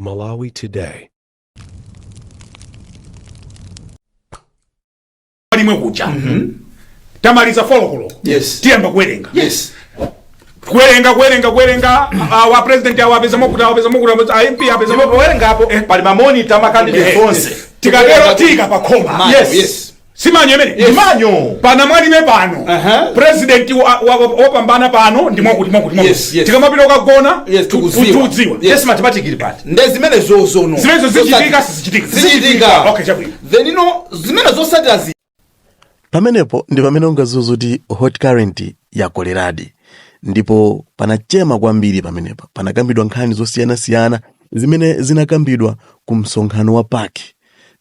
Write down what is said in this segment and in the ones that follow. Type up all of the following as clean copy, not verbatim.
Malawi Today. Limwe kuja tamaliza 4 koloko. Tiyamba kuwerenga. Kuwerenga, kuwerenga, kuwerenga, wa president awo apeza mokuti, awo apeza mokuti, a MP apeza Ndipo mokuti. powerengapo pali ma monitor, ma candidate onse. Tikatero tika pa khoma. Manual, Si manual imene? Manual. Pana Mwalime pano. President wopambana pano ndi mwakuti, mwakuti, mwakuti. Tikamapita kukagona, Tikudziwa. tikudziwa. Yes, mathematics ili pati? Nde zimene zozono Zimenezo zichitika, sizichitika? Zichitika. Okay, chabwino. Then ino zimene zosatira zi Pamenepo ndi pamene ungadziwe kuti Hot Current yakoleradi, ndipo panachema kwambiri pamenepa. Panakambidwa nkhani zosiyanasiyana zimene zinakambidwa ku msonkhano wa PAC,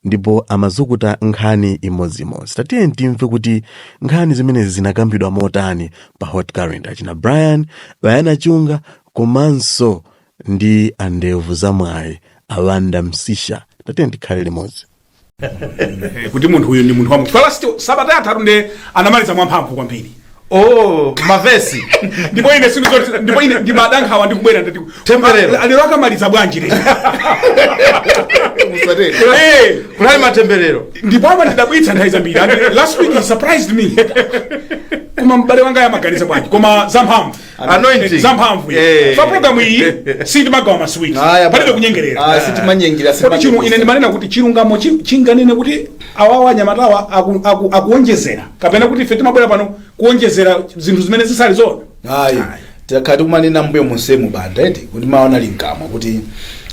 ndipo amazukuta nkhani imodzimodzi. Tatiye timve kuti nkhani zimenezi zinakambidwa motani pa Hot Current, achina Brian Bayana Chunga komanso ndi andevu zamwayi Awanda Msisha. Tatiye tikhale limodzi. Kuti munthu uyu ndi munthu wa last sabata yatatu nde anamaliza mwamphamvu kwambiri. Oh, mavesi. Ndipo ine sinizoti, ndipo ine ndimadankhawa ndikubwera, ndati Temberero. Lero akamaliza bwanji lero? Musatero. Kunali matemberero. Ndipo amandidabwitsa nthawi zambiri, and last week he surprised me. Koma m'bale wanga yamaganiza bwanji? Koma zamphamvu. Anointing. Zamphamvu. Pa program iyi sitimagawa maswiti. Aya, palibe kunyengerera. Ah, sitimanyengera. Kodi chiru ine ndimanena kuti chilungamo chinganene kuti awawa anyamatawa akuonjezera, kapena kuti ife timabwera pano kuonjezera zinthu zimene zisali zona? Ayi, tikakhala tikumanena mbuyo monsemu, Banda, eti, kuti mawana linkamwa kuti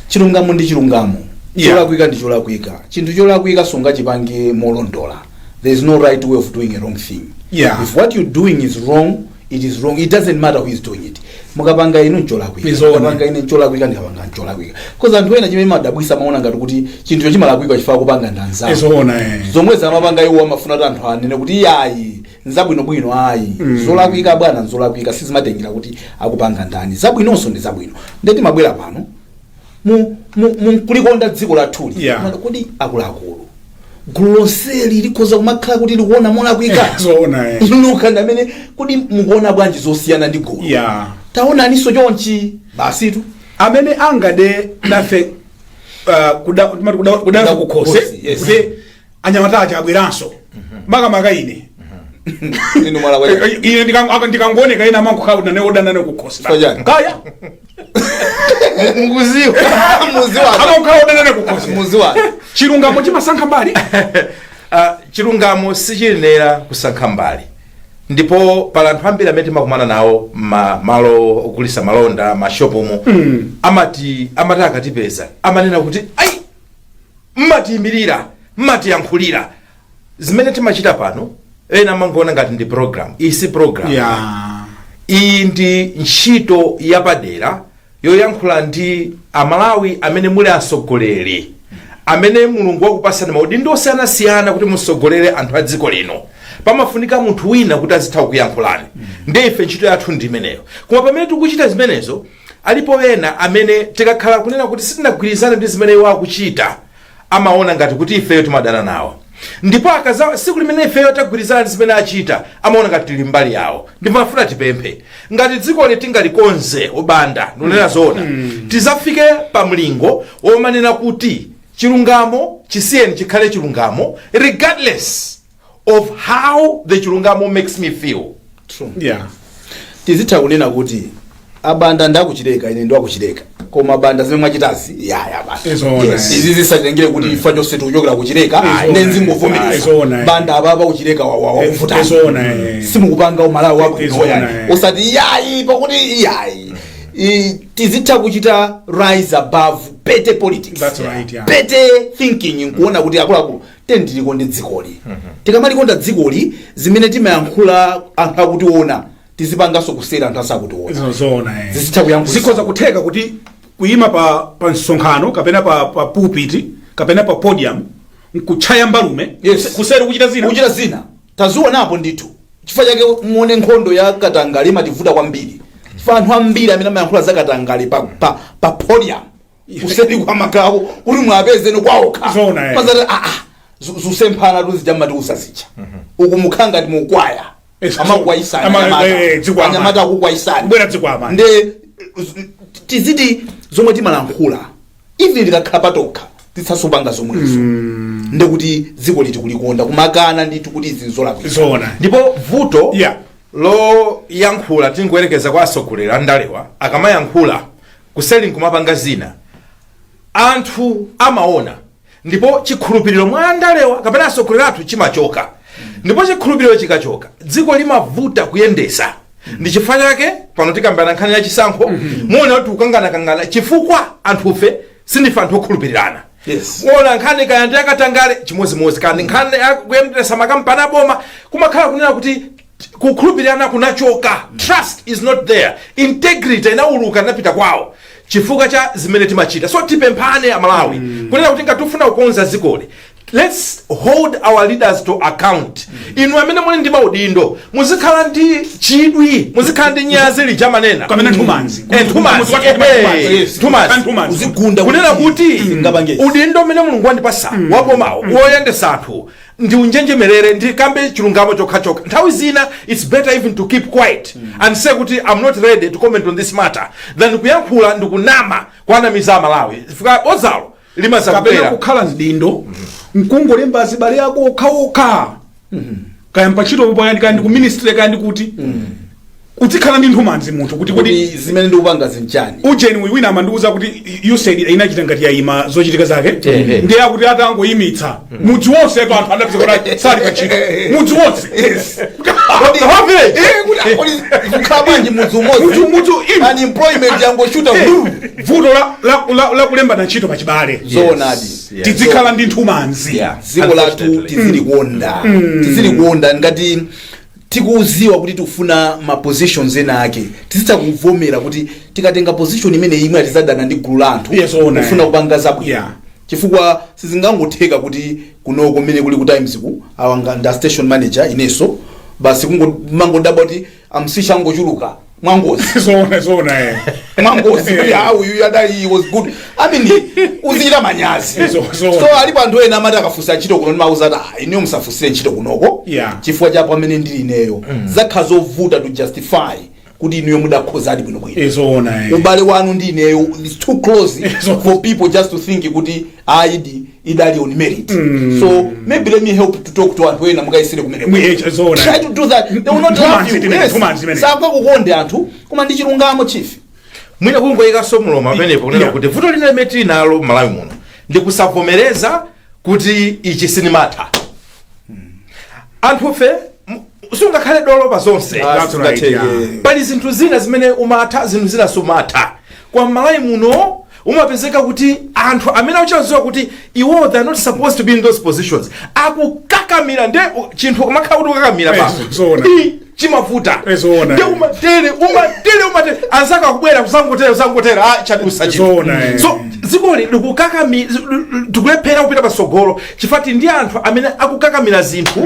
chilungamo ndi chilungamo. Cholakwika ndi cholakwika. Chinthu cholakwika sungachipange molondola. There is no right way of doing a wrong thing. If what you're doing is wrong, it is wrong. It doesn't matter who is doing it. Mukapanga inu, ncholakwika. Izona. Mukapanga ine, ncholakwika. Ndikapanga, ncholakwika. 'Cause anthu ena chimene madabwisa, maona ngati kuti chinthucho chimalakwika chifukwa kupanga ndi anzawo. Izona, eh. Zomwe zamapanga iwo, amafuna kuti anthu anene kuti iyayi, nzabwinobwino. Ayi, zolakwika, bwana, nzolakwika. Sizimatengera kuti akupanga ndani. Zabwinonso ndi zabwino. Ndeti mabwera pano mu kulikonda dziko lathuli. Kodi akuluakulu, gulu lonseli likhoza kumakhala kuti likuona molakwika? Zoona, eh. Inu nokha ndi amene kodi mukuona bwanji zosiyana ndi gulu? Taonaninso chonchi, basitu. Amene angade nafe, timati kuda kukhosi. Kukhosi, yes. Kuti anyamata aja abweranso, makamaka ine. Inu mwala. Ine ndikangooneka ina amankukhala nane odanane kukhosi. Chifukwa chani? Kaya. Mukuziwa. Muziwa. Amankukhala odanane kukhosi. Muziwa. Chilungamo chimasankha mbali? Chilungamo sichiyenera kusankha mbali, ndipo pali anthu ambiri amene timakumana nawo malo ogulisa malonda, mashopumo, amati akatipeza amanena kuti, "Ayi, mmatiyimirira, mmatiyankhulira." Zimene timachita pano, ena amangoona ngati ndi program. Iyi si program. Iyi ndi ntchito yapadera yoyankhula ndi Amalawi amene muli atsogoleri, amene Mulungu wakupasani maudindo osiyanasiyana kuti musogolere anthu a dziko lino. Pamafunika munthu wina kuti azitha kuyankhulani. Ndiye ife ntchito yathu ndi imeneyo. Koma pamene tikuchita zimenezo, alipo ena amene tikakhala kunena kuti sitinagwirizane ndi zimene iwo akuchita, amaona ngati kuti ifeyo timadana nawo. Ndipo akaza siku limene ifeyo tagwirizana ndi zimene achita, amaona ngati tili mbali yawo. Ndipo afuna tipemphe, ngati dzikoli tingalikonze, ubanda ndikunena zoona, tizafike pa mlingo womanena kuti chilungamo chisiyeni chikhale chilungamo, regardless of how the chilungamo makes me feel. True. Tizitha kunena kuti abanda ndakuchileka, ine ndiwakuchileka, koma banda, zimene mwachitazi, yaya banda. Izoona, Izi zisatengere kuti ifa chonse tikuchokera kuchileka, ndenzingovomereza. Izoona, eh. Banda, apapa kuchileka wakuvutani. Izoona, eh. Simukupanga umalawi wabwino. Izoona, Yani eh. usati yayi, pakuti yayi, tizitha kuchita rise above petty politics. That's right, yeah. Petty thinking, nkuona kuti akuluakulu, tendilikonde dzikoli. Tikamalikonda dzikoli, zimene timayankhula anthu akutiona, tizipanganso kusera anthu asakutiona. Zoona, eh. Zizitha kuyankhula. Zikhoza kutheka kuti kuyima pa msonkhano kapena pa pulpit kapena pa podium nkutchaya mbalume, kuseri kuchita zina. Kuchita zina, tazionapo ndithu. Chifukwa chake muone nkhondo ya katangale imativuta kwambiri, chifukwa anthu ambiri amene amayankhula za katangale pa podium, kuseri kwa magawo kuti mwapezeni kwawokha. Zoona, eh. Pazati aa, zusemphana tuzija mmatiuza zija, uku mukhala ngati mukwaya. Amakwayisana. Dzikwama. Anyamata akukwayisana. Kubwera dzikwama. Nde tiziti zomwe timalankhula Even tikakhala patokha, titsasopanga zomwezo, ndekuti dziko liti kulikonda kumakana ndithu kuti izi nzolakwika. Zoona. Ndipo vuto loyankhula, tingoyerekeza kwa atsogoleri andalewa, akamayankhula kuseli nkumapanga zina, anthu amaona, ndipo chikhulupiriro mwa andalewa kapena atsogoleri athu chimachoka. Ndipo chikhulupiriro chikachoka, dziko limavuta kuyendesa. Ndi chifukwa chake pano tikambirana nkhani ya chisankho, muona kuti kukanganakangana, chifukwa anthufe sindife anthu okhulupirirana. Ona nkhani kaya ndi akatangale chimozimozi, kandi nkhani yakuyendesa makampani aboma, kumakhala kunena kuti kukhulupirirana kunachoka. Trust is not there, integrity inauluka, inapita kwawo chifukwa cha zimene timachita. So tipemphane Amalawi kunena kuti ngati tifuna kukonza dzikoli, let's hold our leaders to account. Inu amene muli ndi maudindo, muzikhala ndi chidwi, muzikhala ndi nyazi lija manena. Kamene nthumanzi. Nthumanzi. Nthumanzi. Nthumanzi. Uzigunda. Kunena kuti Singapangezi. udindo umene Mulungu wandipasa wabomawo woyendesa anthu, ndi unjenjemerere, ndikambe chilungamo chokhachokha. Nthawi zina it's better even to keep quiet and say kuti "I'm not ready to comment on this matter" than kuyankhula ndikunama kwanamiza Amalawi, chifukwa bodzalo Kapena limazakubwera. Kukhala mdindo mkungolemba azibale ako okhaokha, kaya mpachito kaya ndi ku ministry, kaya ndi kuti, uzikhala ndi nthumanzi munthu kuti kuti zimene ndikupanga zinchani? Ujeni uyu wina amandiuza kuti USAID inachita ngati yayima zochitika zake, ndiye akuti atangoyimitsa, mudzi wonse eto anthu adapeza kuti sali pa ntchito, mudzi wonse. The whole village. Kuti kodi kukhala bwanji mudzi umodzi Mudzi inu. Unemployment yangoshuta. Vuto la kulembana ntchito pachibale. Zoonadi. Tizikhala ndi nthumanzi. Dziko lathu Unfortunately. tizilikonda, tizilikonda. Ngati tikuziwa kuti tikufuna ma positions ena ake, tizitha kuvomera kuti tikatenga position imene imwe tizadana ndi gulu la anthu Yes, ona, kufuna kupanga zabwino, chifukwa sizingangotheka kuti kunoko kumene kuli ku Times ku awanga nda station manager, inenso basi kungomangodabwa kuti amsisha angochuluka mwangozi. Zoona. Mwangozi kuti ah, uyu adali, he was good. I mean, uzichita manyazi. Zoona. So alipo anthu ena amati akafunsa ntchito kuno, ndimauza kuti ah, inuyo musafunsire ntchito kunoko, chifukwa cha pamene ndili ineyo zakhala zovuta to justify kuti inuyo mudakhozadi bwinobwino. Zoona. Ubale wanu ndi ineyo is too close for people just to think kuti aidi idali on merit. So maybe let me help to talk to anthu ena, mukayisire kumene. Zoona. Try to do that, they will not love Nthumanzi you. timene, Yes. nthumanzi imene. Sangakukonde anthu, koma ndi chilungamo, chief. Mwina kungoyikanso mlomo pamenepo kunena kuti vuto lina limene tili nalo m'Malawi muno ndi kusavomereza kuti ichi sinimatha. Anthufe sungakhale dolo pa zonse. That's right, yeah. Pali zinthu zina zimene umatha, zinthu zina sumatha. Kwa Malawi muno umapezeka kuti anthu amene akuchaziwa kuti iwo they are not supposed to be in those positions akukakamira, nde chinthu kumakhala kuti ukakamira pa Zoona. Chimavuta. Zoona. Nde umatere, umatere, umatere, anzako akubwera kusangotere, kusangotere, ah, chadusa chinthu. Zoona. So dzikoli tikulephera kupita patsogolo chifukwa tili ndi anthu amene akukakamira zinthu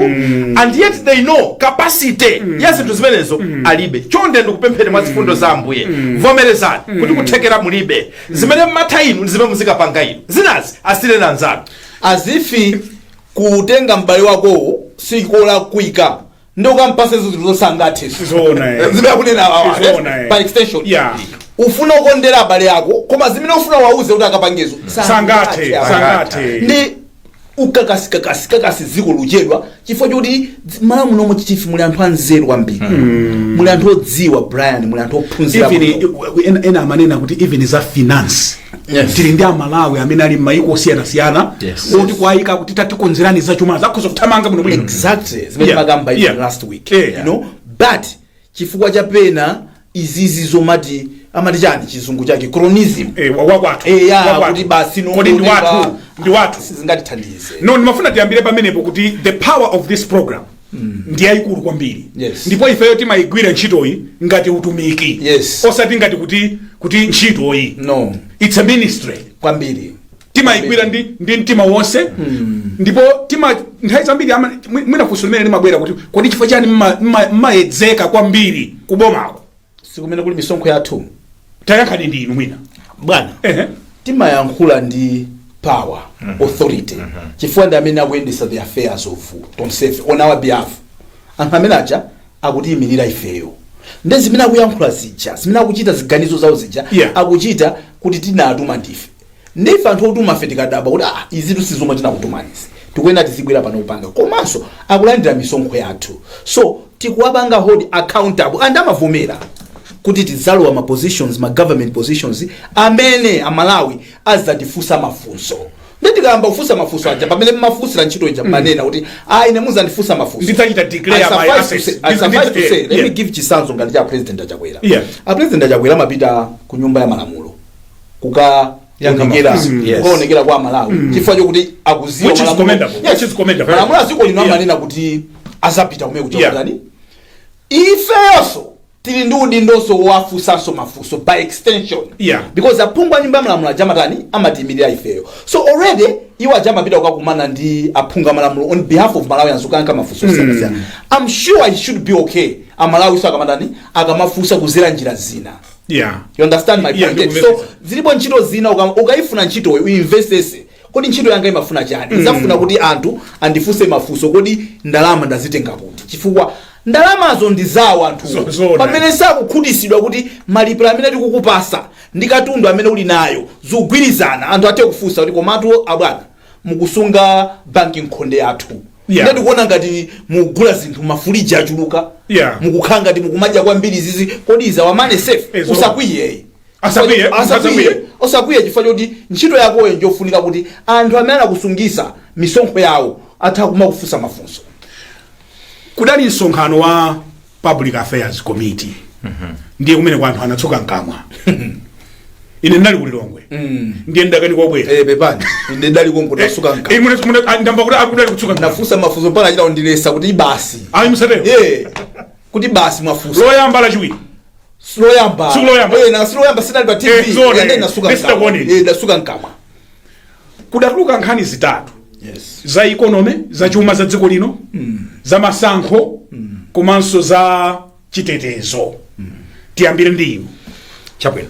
and yet they know capacity ya zinthu zimenezo alibe. Chonde, ndikupempheni mwa zifundo za Ambuye, vomerezani kuti kuthekera mulibe. Zimene mmatha inu ndi zimene muzikapanga inu, zinazi asiyireni anzanu. Azifi kutenga m'bale wakowo sikolakwika, ndi ukampase zinthu zosangathe. Zoona. Zimene akunena awa, Zoona. by extension, ufuna ukondera abale ako, koma zimene ufuna wauze kuti akapangezo Sangathe, sangathe. Ndi ukakasi kakasi kakasi, dziko luchedwa chifukwa chokuti Malawi munomo, chief, muli anthu anzeru kwambiri, muli anthu odziwa, Brian, muli anthu ophunzira Even bwino. ena amanena kuti even za finance, tili ndi Amalawi amene ali m'mayiko osiyanasiyana oti kwayika kuti tatikonzerani zachuma, zakhoza kuthamanga bwino bwino. Exactly, zimene makamba even last week, but chifukwa chapena izizi zomati amati chani, chizungu chake cronyism. Wakwathu. Ya. Wakwathu. Kuti basi. Kodi ndi wathu, ndi wathu. Sizingatithandize. No, ndimafuna tiyambire pamenepo kuti the power of this program ndi yayikulu kwambiri. Ndipo ifeyo timayigwira ntchitoyi ngati utumiki, osati ngati kuti ntchitoyi. No. It's a ministry. Kwambiri. Timayigwira ndi mtima wonse, ndipo tima nthawi zambiri mwina funso limene limabwera kuti kodi chifukwa chani mmayedzeka kwambiri kubomako? Sikumene kuli misonkho yathu. Tayankhani ndi inu mwina. Bwana, timayankhula ndi power, authority, chifukwa ndi amene akuyendesa the affairs of tonsefe on our behalf. Anthu amene aja akutiyimirira ifeyo, ndi zimene akuyankhula zija, zimene akuchita, ziganizo zawo zija, akuchita kuti tinatuma ndife. Ndife anthu otuma fe tikadabwa kuti ah, izitu sizomwe tinakutumanizi, tikuyenera tizibwera pano kupanga. Komanso akulandira misonkho yathu, so tikuwapanga hold accountable, and amavomera kuti tidzalowa ma positions, ma government positions amene Amalawi azatifunsa mafunso. Ndi tikayamba kufunsa mafunso aja, pamene mmafunsira ntchito ija mmanena kuti ah, ine muzandifunsa mafunso, Ndidzachita declare I my suffice to assets. I suffice to say, let me give chitsanzo ngati cha President Achakwera. A President Achakwera amapita ku Nyumba ya Malamulo kukaonekera mafunso. Kukaonekera kwa Malawi chifukwa chokuti akuziwa Which is commendable. Yes. Which is commendable. Malamulo a dziko lino amanena kuti azapita kumene kuchakutani. Ifeyonso tili ndi udindonso wowafunsanso mafunso by extension, because aphungu a Nyumba ya Malamulo aja amatani? Amatiyimirira ifeyo. So already iwo aja amapita kukakumana ndi aphungu a malamulo on behalf of Malawians, kukayankha mafunso osiyanasiyana. I'm sure it should be okay Amalawi so akamatani, akamafunsa kuzera njira zina. You understand my Yeah, point? ndikumvetsa. So zilipo ntchito zina ukayifuna ntchitoyo, uinvestese, kodi ntchito yanga imafuna chani? Izafuna kuti anthu andifunse mafunso, kodi ndalama ndazitenga kuti? Chifukwa ndalamazo ndi zawo anthu. Zoona. Pamene sakukhutisidwa kuti malipiro amene tikukupasa ndi katundu amene uli nayo zikugwirizana, anthu athe kufunsa kuti komatu abwana, mukusunga banki nkhonde yathu, yeah, ndikuona ngati mukugula zinthu, mafuriji achuluka, mukukhala ngati mukumadya kwambiri zizi, kodi is our money safe? Usakwiye. Asakwiye, asakwiye. Asakwiye. Osakwiye chifukwa choti ntchito yakoyo njofunika kuti anthu amene anakusungisa misonkho yawo atha kumakufunsa mafunso. Kudali msonkhano wa Public Affairs Committee, ndiye kumene kwa anthu anatsuka mkamwa. Ine ndinali kuLilongwe, ndiye ndakani kobwera. Eh, pepani, ine ndali konko, ndasuka mkamwa. Eh, ndamva kuti akudali kutsuka mkamwa. Nafunsa mafunso mpaka achita kundilesa kuti basi. Ayi, musatero. Eh, kuti basi, mwafunsa. Loyamba, lachiwiri? Siloyamba. Siku loyamba. Eh, na siloyamba sinali pa TV. Eh, zoona, Eh, eh. ndasuka mkamwa. Ndisitakuoneni. Eh, ndasuka mkamwa. Kudatuluka nkhani zitatu: za economy, za chuma za dziko lino, za masankho, komanso za chitetezo. Tiyambire ndi inu. Chabwino.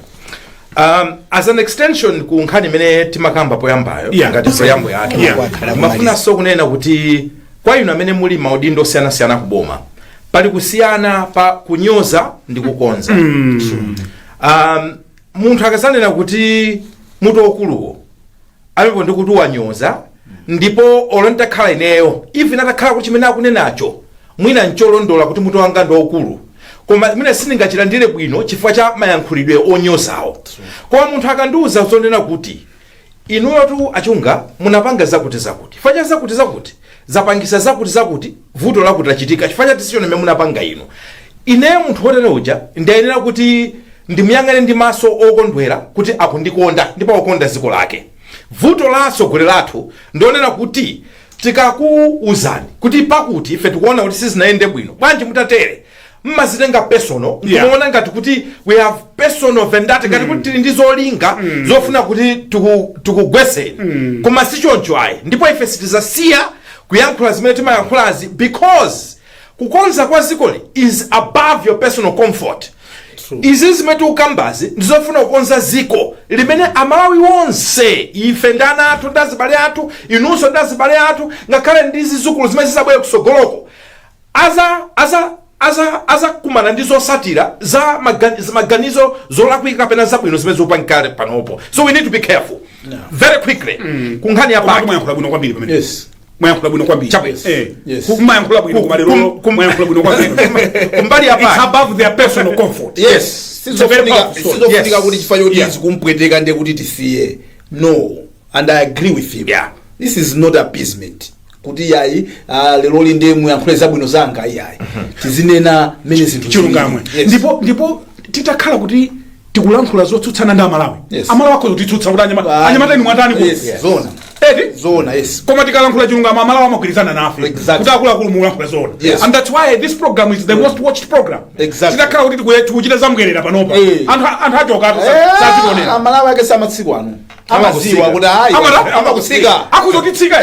As an extension ku nkhani imene timakamba poyambayo, ngati preamble yake, mafunanso kunena kuti kwa inu amene muli maudindo osiyanasiyana kuboma, pali kusiyana pa kunyoza ndi kukonza. Munthu akazanena kuti mutu waukuluwo alipo ndi kuti wanyoza, ndipo olo nditakhala ineyo, even atakhala kuti chimene akunenacho mwina ncholondola kuti mutu wanga ndi waukulu, koma mwina sindingachilandire bwino chifukwa cha mayankhulidwe onyozawo. Koma munthu akandiuza zonena kuti inuyotu achunga munapanga zakuti zakuti, chifukwa cha zakuti zakuti zapangisa zakuti zakuti, vuto lakuti lachitika chifukwa cha decision imene munapanga inu, ineyo munthu wotere uja ndiyenera kuti ndimuyang'ane ndi maso okondwera kuti akundikonda ndipo akukonda dziko lake. Vuto la atsogoleri athu ndionena kuti tikakuuzani kuti pakuti ife tikuona kuti sizinayende bwino, bwanji mutatere, mmazitenga personal, nkumaona ngati kuti we have personal vendetta, ngati kuti tili ndi zolinga zofuna kuti tikugweseni. Koma si choncho ayi, ndipo ife sitizasiya kuyankhula zimene timayankhulazi, because kukonza kwa dzikoli is above your personal comfort. Izi zimene tikukambazi ndizofuna kukonza dziko limene Amalawi onse, ife ndi ana athu ndi azibale athu, inunso ndi azibale athu, ngakhale ndi zizukulu zimene zizabwere kusogoloko, aza kumana ndi zosatira za maganizo zolakwika kapena zabwino zimene zikupangika panopo. So we need to be careful. Very quickly, ku nkhani ya Komatu pake mwayankhula bwino kwambiri pamene. Mwayankhula bwino kwambiri. Chabwino. Mwayankhula bwino, koma lero mwayankhula bwino kwambiri. Kumbali ya It's pake above their personal comfort. Yes. It's a very Sizofunika powerful story. sizofunika kuti chifukwa choti zikumpweteka ndiye kuti tisiye. No, and I agree with him. This is not appeasement kuti yayi, lero linde muyankhule zabwino zanga. Iyayi, tizinena mmene zinthu Chilungamo. zilili. Yes. Ndipo titakhala kuti tikulankhula zotsutsana ndi Amalawi, Amalawi akhoza kutitsutsa kuti anyamata inu mwatani kuti? Yes, zona. Eti? Zona, yes. Koma tikalankhula chilungamo, Amalawi amagwirizana nafe kuti akuluakulu mukulankhula zona. And that's why this program is the most watched program. Titakhala kuti tikuchita zambwerera panopa, anthu achoka sazionera. Amalawi ake samatsiku ano amaziwa kuti hayi, amakusika. Akuzotitsika,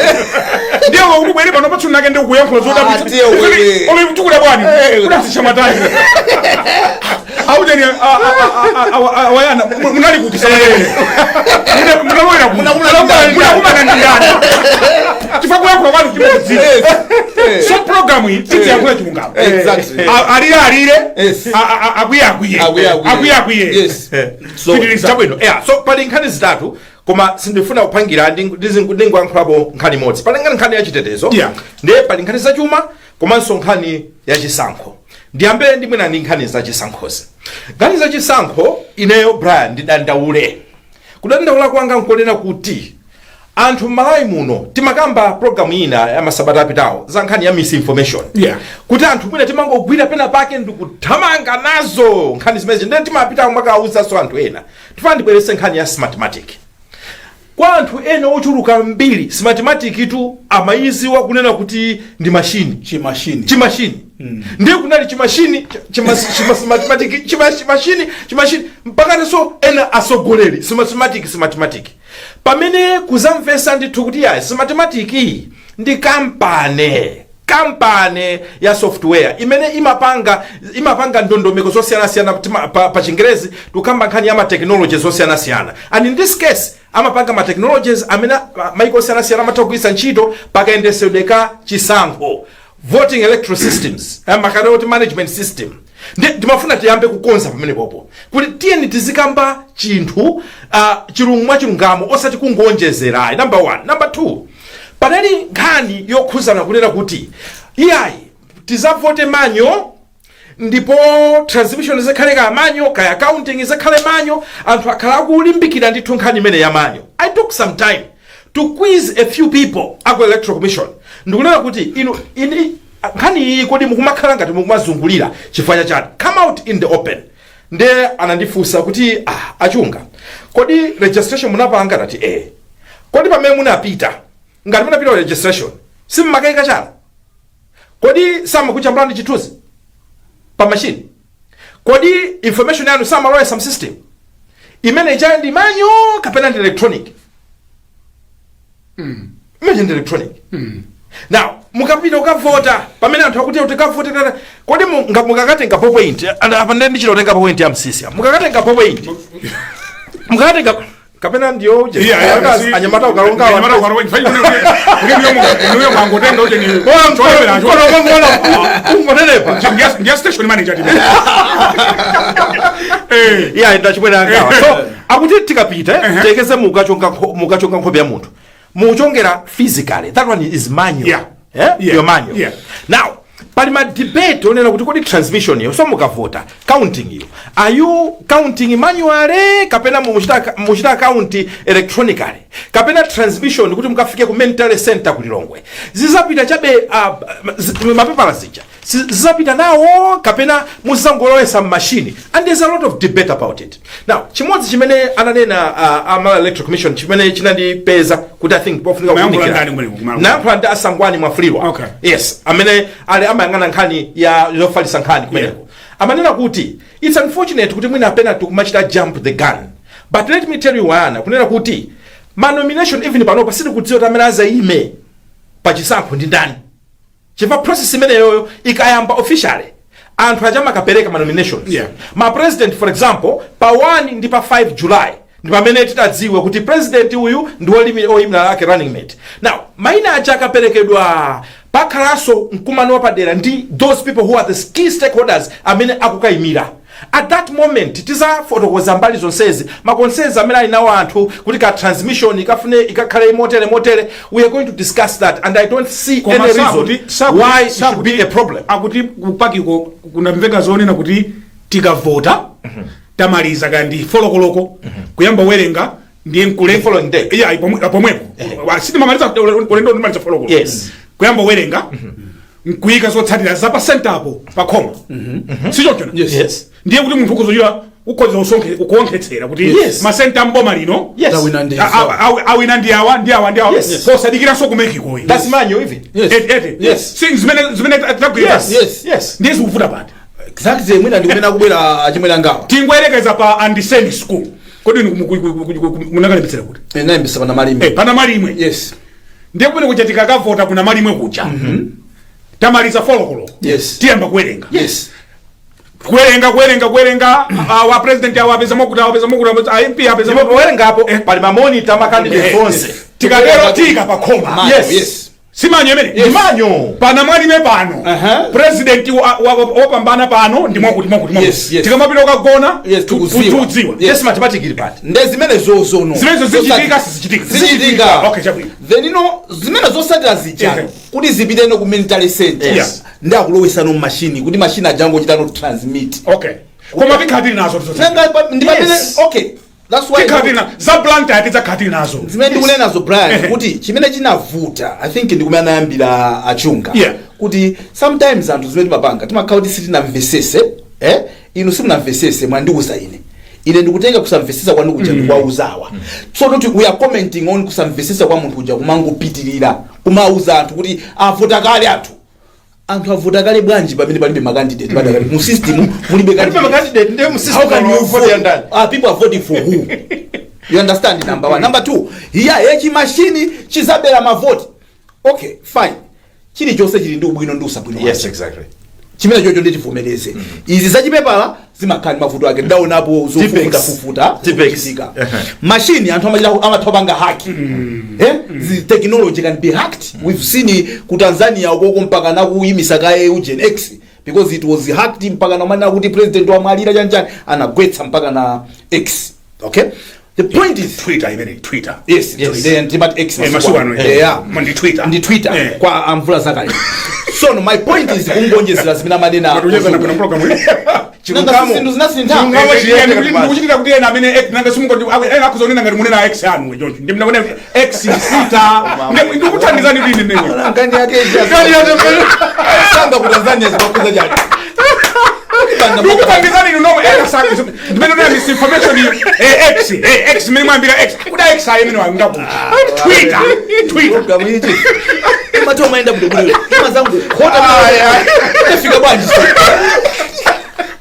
ndiye kuti bwere pano patsunake ndi kuyankhula. Ah, ndiye wewe. Zodabwitsa bwani kudasisha matani aujeni awayana munali kuti munalowera munakumana ndiyani? Chifukwa kuyankhula kwanu timakudziwa. So program iyi tidziyankhula chilungamo. Alire alire, akwiye akwiye. Akwiye, akwiye. Akwiye akwiye. Yes. So Pitiriza. Chabwino, yeah. So pali nkhani zitatu. Koma sindifuna kuphangira, ndingoyankhulapo nkhani imodzi. Pali nkhani ya chitetezo, ndiye pali nkhani zachuma komanso nkhani ya chisankho. Ndiyambe ndi mwina ndi nkhani za chisankhozi. Nkhani za chisankho, ineyo Brian ndidandaule. Kudandaula kwanga nkonena kuti anthu m'Malawi muno, timakamba programu ina ya masabata apitawo za nkhani ya misinformation, kuti anthu mwina timangogwira pena pake ndikuthamanga nazo nkhani zimenezi, ndiye timapita mwakawuzanso anthu ena. Tifana ndibweretse nkhani ya Smartmatic. Kwa anthu ena ochuluka mbiri, Smartmatic tu amayiziwa kunena kuti ndi mashini. Chimashini. Chimashini. Ndiye kunali chimashini, Smartmatic, chimashini, chimashini, mpakatanso ena asogoleri, Smartmatic, Smartmatic, pamene kuzamvesa ndithu kuti ya Smartmatic ndi kampani ya software imene imapanga ndondomeko zosiyanasiyana. Pa Chingerezi tikukamba nkhani ya ma technologies osiyanasiyana, and in this case amapanga ma technologies amene maiko osiyanasiyana amatha kugwiritsa ntchito pakayendesedwe ka chisankho, voting electoral systems, makaroti management system. Ndimafuna tiyambe kukonza pamene popo kuti tiyeni tizikamba chinthu mwachilungamo, osati kungonjezerayi, number one. Number two, panali nkhani yokhuzana kunena kuti iyayi, tizavote manual ndipo transmission izakhale ka manual, kaya counting izakhale manual. Anthu akhala akulimbikira ndithu nkhani imene ya manual. I took some time to quiz a few people aku Electoral Commission ndikunena kuti inu, ini nkhani iyi kodi mukumakhala ngati mukumazungulira chifukwa chachani? Come out in the open. Ndiye anandifunsa kuti, "Ah, Achunga, kodi registration munapanga?" Nati, "Eh." "Kodi pamene munapita, ngati munapita ku registration, simmakayika chala? Kodi samakuchambulani chithunzi pa machine? Kodi information yanu samalowesa m'system imene ichayo ndi manual kapena ndi electronic?" Imene ndi electronic. Now mukapita ukavota, pamene anthu akuti tikavote tata, kodi mukakatenga point, and apa ndiye ndichita kutenga point ya msisi, mukakatenga point, mukakatenga kapena ndiyo anyamata ukalonga. Anyamata ukalonga, kuti niyo mwangotenga kuti ni cholembera. Ungotenepa. Ndiya station manager tine. Iya, ndachibwera ngawa. So akuti tikapita, tekeze mukachonga nkhope ya munthu, muchongera physically, that one is manual. Eh? Your manual. Now pali ma debate onena kuti kodi transmission iyo, so mukavota, counting iyo, are you counting manually kapena muchita count electronically, kapena transmission kuti mukafike ku main tally center ku Lilongwe zizapita chabe mapepala zija zizapita nawo kapena muzangolowesa mmashini? And there's a lot of debate about it. Now chimodzi chimene ananena a Electoral Commission chimene chinandipeza kuti I think pofunika Mayankhula kuwunikira. ndani kumeneko? Nayankhula ndi Asangwani Mwafulirwa. Yes, amene ali amayang'ana nkhani ya yofalitsa nkhani kumeneko. Amanena kuti it's unfortunate kuti mwina apena tikumachita jump the gun, but let me tell you wana kunena kuti ma nomination, even panopa sitikudziwa kuti amene azayime pachisankho ndi ndani, chifukwa process imeneyoyo ikayamba officially, anthu achamakapereka ma nominations. Ma president, for example, pa 1 ndi pa 5 July ndi pamene titadziwe kuti president uyu ndi oyimira lake, running mate. Now mayina aja akaperekedwa, pakhalanso mkumano wapadera ndi those people who are the key stakeholders amene akukayimira. At that moment tizafotokoza mbali zonsezi, ma concerns amene ali nawo anthu kuti ka transmission ikafune ikakhale motere motere. We are going to discuss that and I don't see Koma any reason why it should be a problem. Akuti kupakiko kunamveka zonena kuti tikavota, tamaliza kandi 4 koloko kuyamba werenga, ndiye nkule The following day. Yeah, pomwepo sitimamaliza ulendo, ndimaliza 4 koloko kuyamba werenga, nkuyika zotsatira za pa center apo pa khoma, sichoncho? Yes. Yes. Ndiye kuti munthu ukuzochita ukhoza kuonkhetsera kuti ma center mboma lino Yes. Awina ndi awina ndi awa, ndi awa, ndi awa, Yes. posadikiranso ku MEC koyi. That's manual even. Yes. Ete. Yes. Si zimene tagwira? Yes. Yes. Yes. Ndiye zikuvuta pati? Exactly, mwina ndikumene akubwera achimwera ngawa. Tingoyerekeza pa Andiseni School. Kodi inu munakalembetsera kuti? Inayambisa pana Malimwe. Eh, pana Malimwe. Yes. Ndiye kumene kuja tikakavota kuna Malimwe kuja, tamaliza 4 koloko, tiyamba kuwerenga. Kuwerenga, kuwerenga, kuwerenga, wa president awa apeza mokuti, awa apeza mokuti, a MP apeza Ndipo mokuti. powerengapo pali ma monitor, ma candidate onse. Tikatero tika pa khoma. Manual. Yes. Yes. Si manual imene? Yes. Manual. Pana mwalime pano. President wapambana pano ndi mwakuti mwakuti mwakuti. Yes. Tikamapita ukagona Yes, tikuziwa. tudziwa. Yes, mathematics ili pati? Nde zimene zozono Zimenezo zichitika, sizichitika? Zichitika. Okay, chabwino. Then ino zimene zosatira zijano kuti zipiteno ku military center ndi akulowesano mmashini kuti mashini ajangochitano transmit. Okay, koma tikhala tili nazo zotsatira. Nanga ndi pamene okay, that's why Tikhala tili nazo za Blantyre, tidzakhala tili nazo. Zimene ndikunena nazo, Brian, kuti chimene chinavuta, I think, ndikumene anayambira achunga kuti sometimes anthu zimene timapanga timakhala kuti sitinamvesese, eh? Inu simunamvesese, mwandiuza ine, ine ndikutenga kusamvesesa kwanu kuja ndikuwauzawa. So kuti we are commenting on kusamvesesa kwa munthu uja, kumangopitirira kumauza anthu kuti avota kale anthu. Anthu avota kale bwanji pamene palibe macandidate padakali mu system mulibe Palibe candidate? macandidate, ndiye mu How system can you vote vote? ya ndani? Ah, people are voting for who? You understand? Number one. Number two, iya yechi mashini chizabera mavoti. Okay, fine, chilichonse chili ndi ubwino ndi usabwino wake. Chimene chocho nditivomereze, izi zachipepala zimakhala ndi mavuto ake, ndaonapo zofufuta fufuta Tipex. zochitika. Mashini anthu amachita amatha kupanga hack, eh? The technology can be hacked. We've seen ku Tanzania ukoko mpaka nakuyimisa kaye ugen X because it was hacked, mpaka namanena kuti president wamwalira chanchani, anagwetsa mpaka na X. Okay, the point is Twitter imene, Twitter. Yes. Yes. Timati X. Masiku ano, eh. Yeah. Ndi Twitter. Ndi Twitter. Kwa amvula zakale. So no, my point is kungonjezera zimene amanena. Matucheza na kuna program iyi. Nanga zinthu zinasintha. Chilungamo chiyende Ndikuti- kumati. Ndikuchitira kuti ena amene nanga simungoti ena akuzonena ngati munena x anu choncho, ndi mnakuona x sita. Ndikuthandizani kuti ine Nkani yake sanga ku Tanzania zimakuza chani? Ndikuthandizani inu nomwe ena sanga ndimene ndina misinformation x, x imene mwambira x kuda x ayi imene wangakuti Twitter, Twitter. Program ichi imati umayenda bwinobwino, imazangu khota tafika bwanji?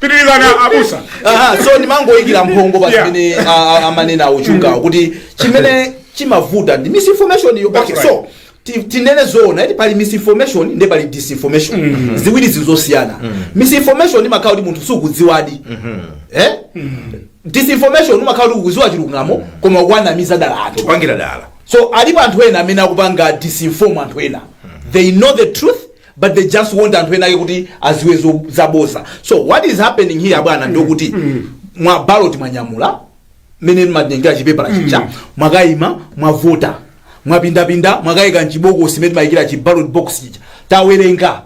Pitirizani, abusa. Aha, so ndimangoyikira mphongo pa zimene amanena auchungawo kuti chimene chimavuta ndi misinformation iyo. Okay, That's so tinene zoona iti pali misinformation ndi pali disinformation, ziwiri zizosiyana. Misinformation imakhala kuti munthu sukudziwadi, eh? Disinformation umakhala kuti ukudziwa chilungamo koma ukuwanamiza dala anthu. Kupangira dala. So alipo anthu ena amene akupanga disinform anthu ena. They know the truth but they just want anthu ena ake kuti aziwe zaboza. So what is happening here, bwana, ndokuti mwa ballot mwanyamula mmene mmatengera chipepala chija, mwakayima, mwavota, mwapindapinda, mwakayika mchibokosi mmene timayikira chi ballot box chija, tawerenga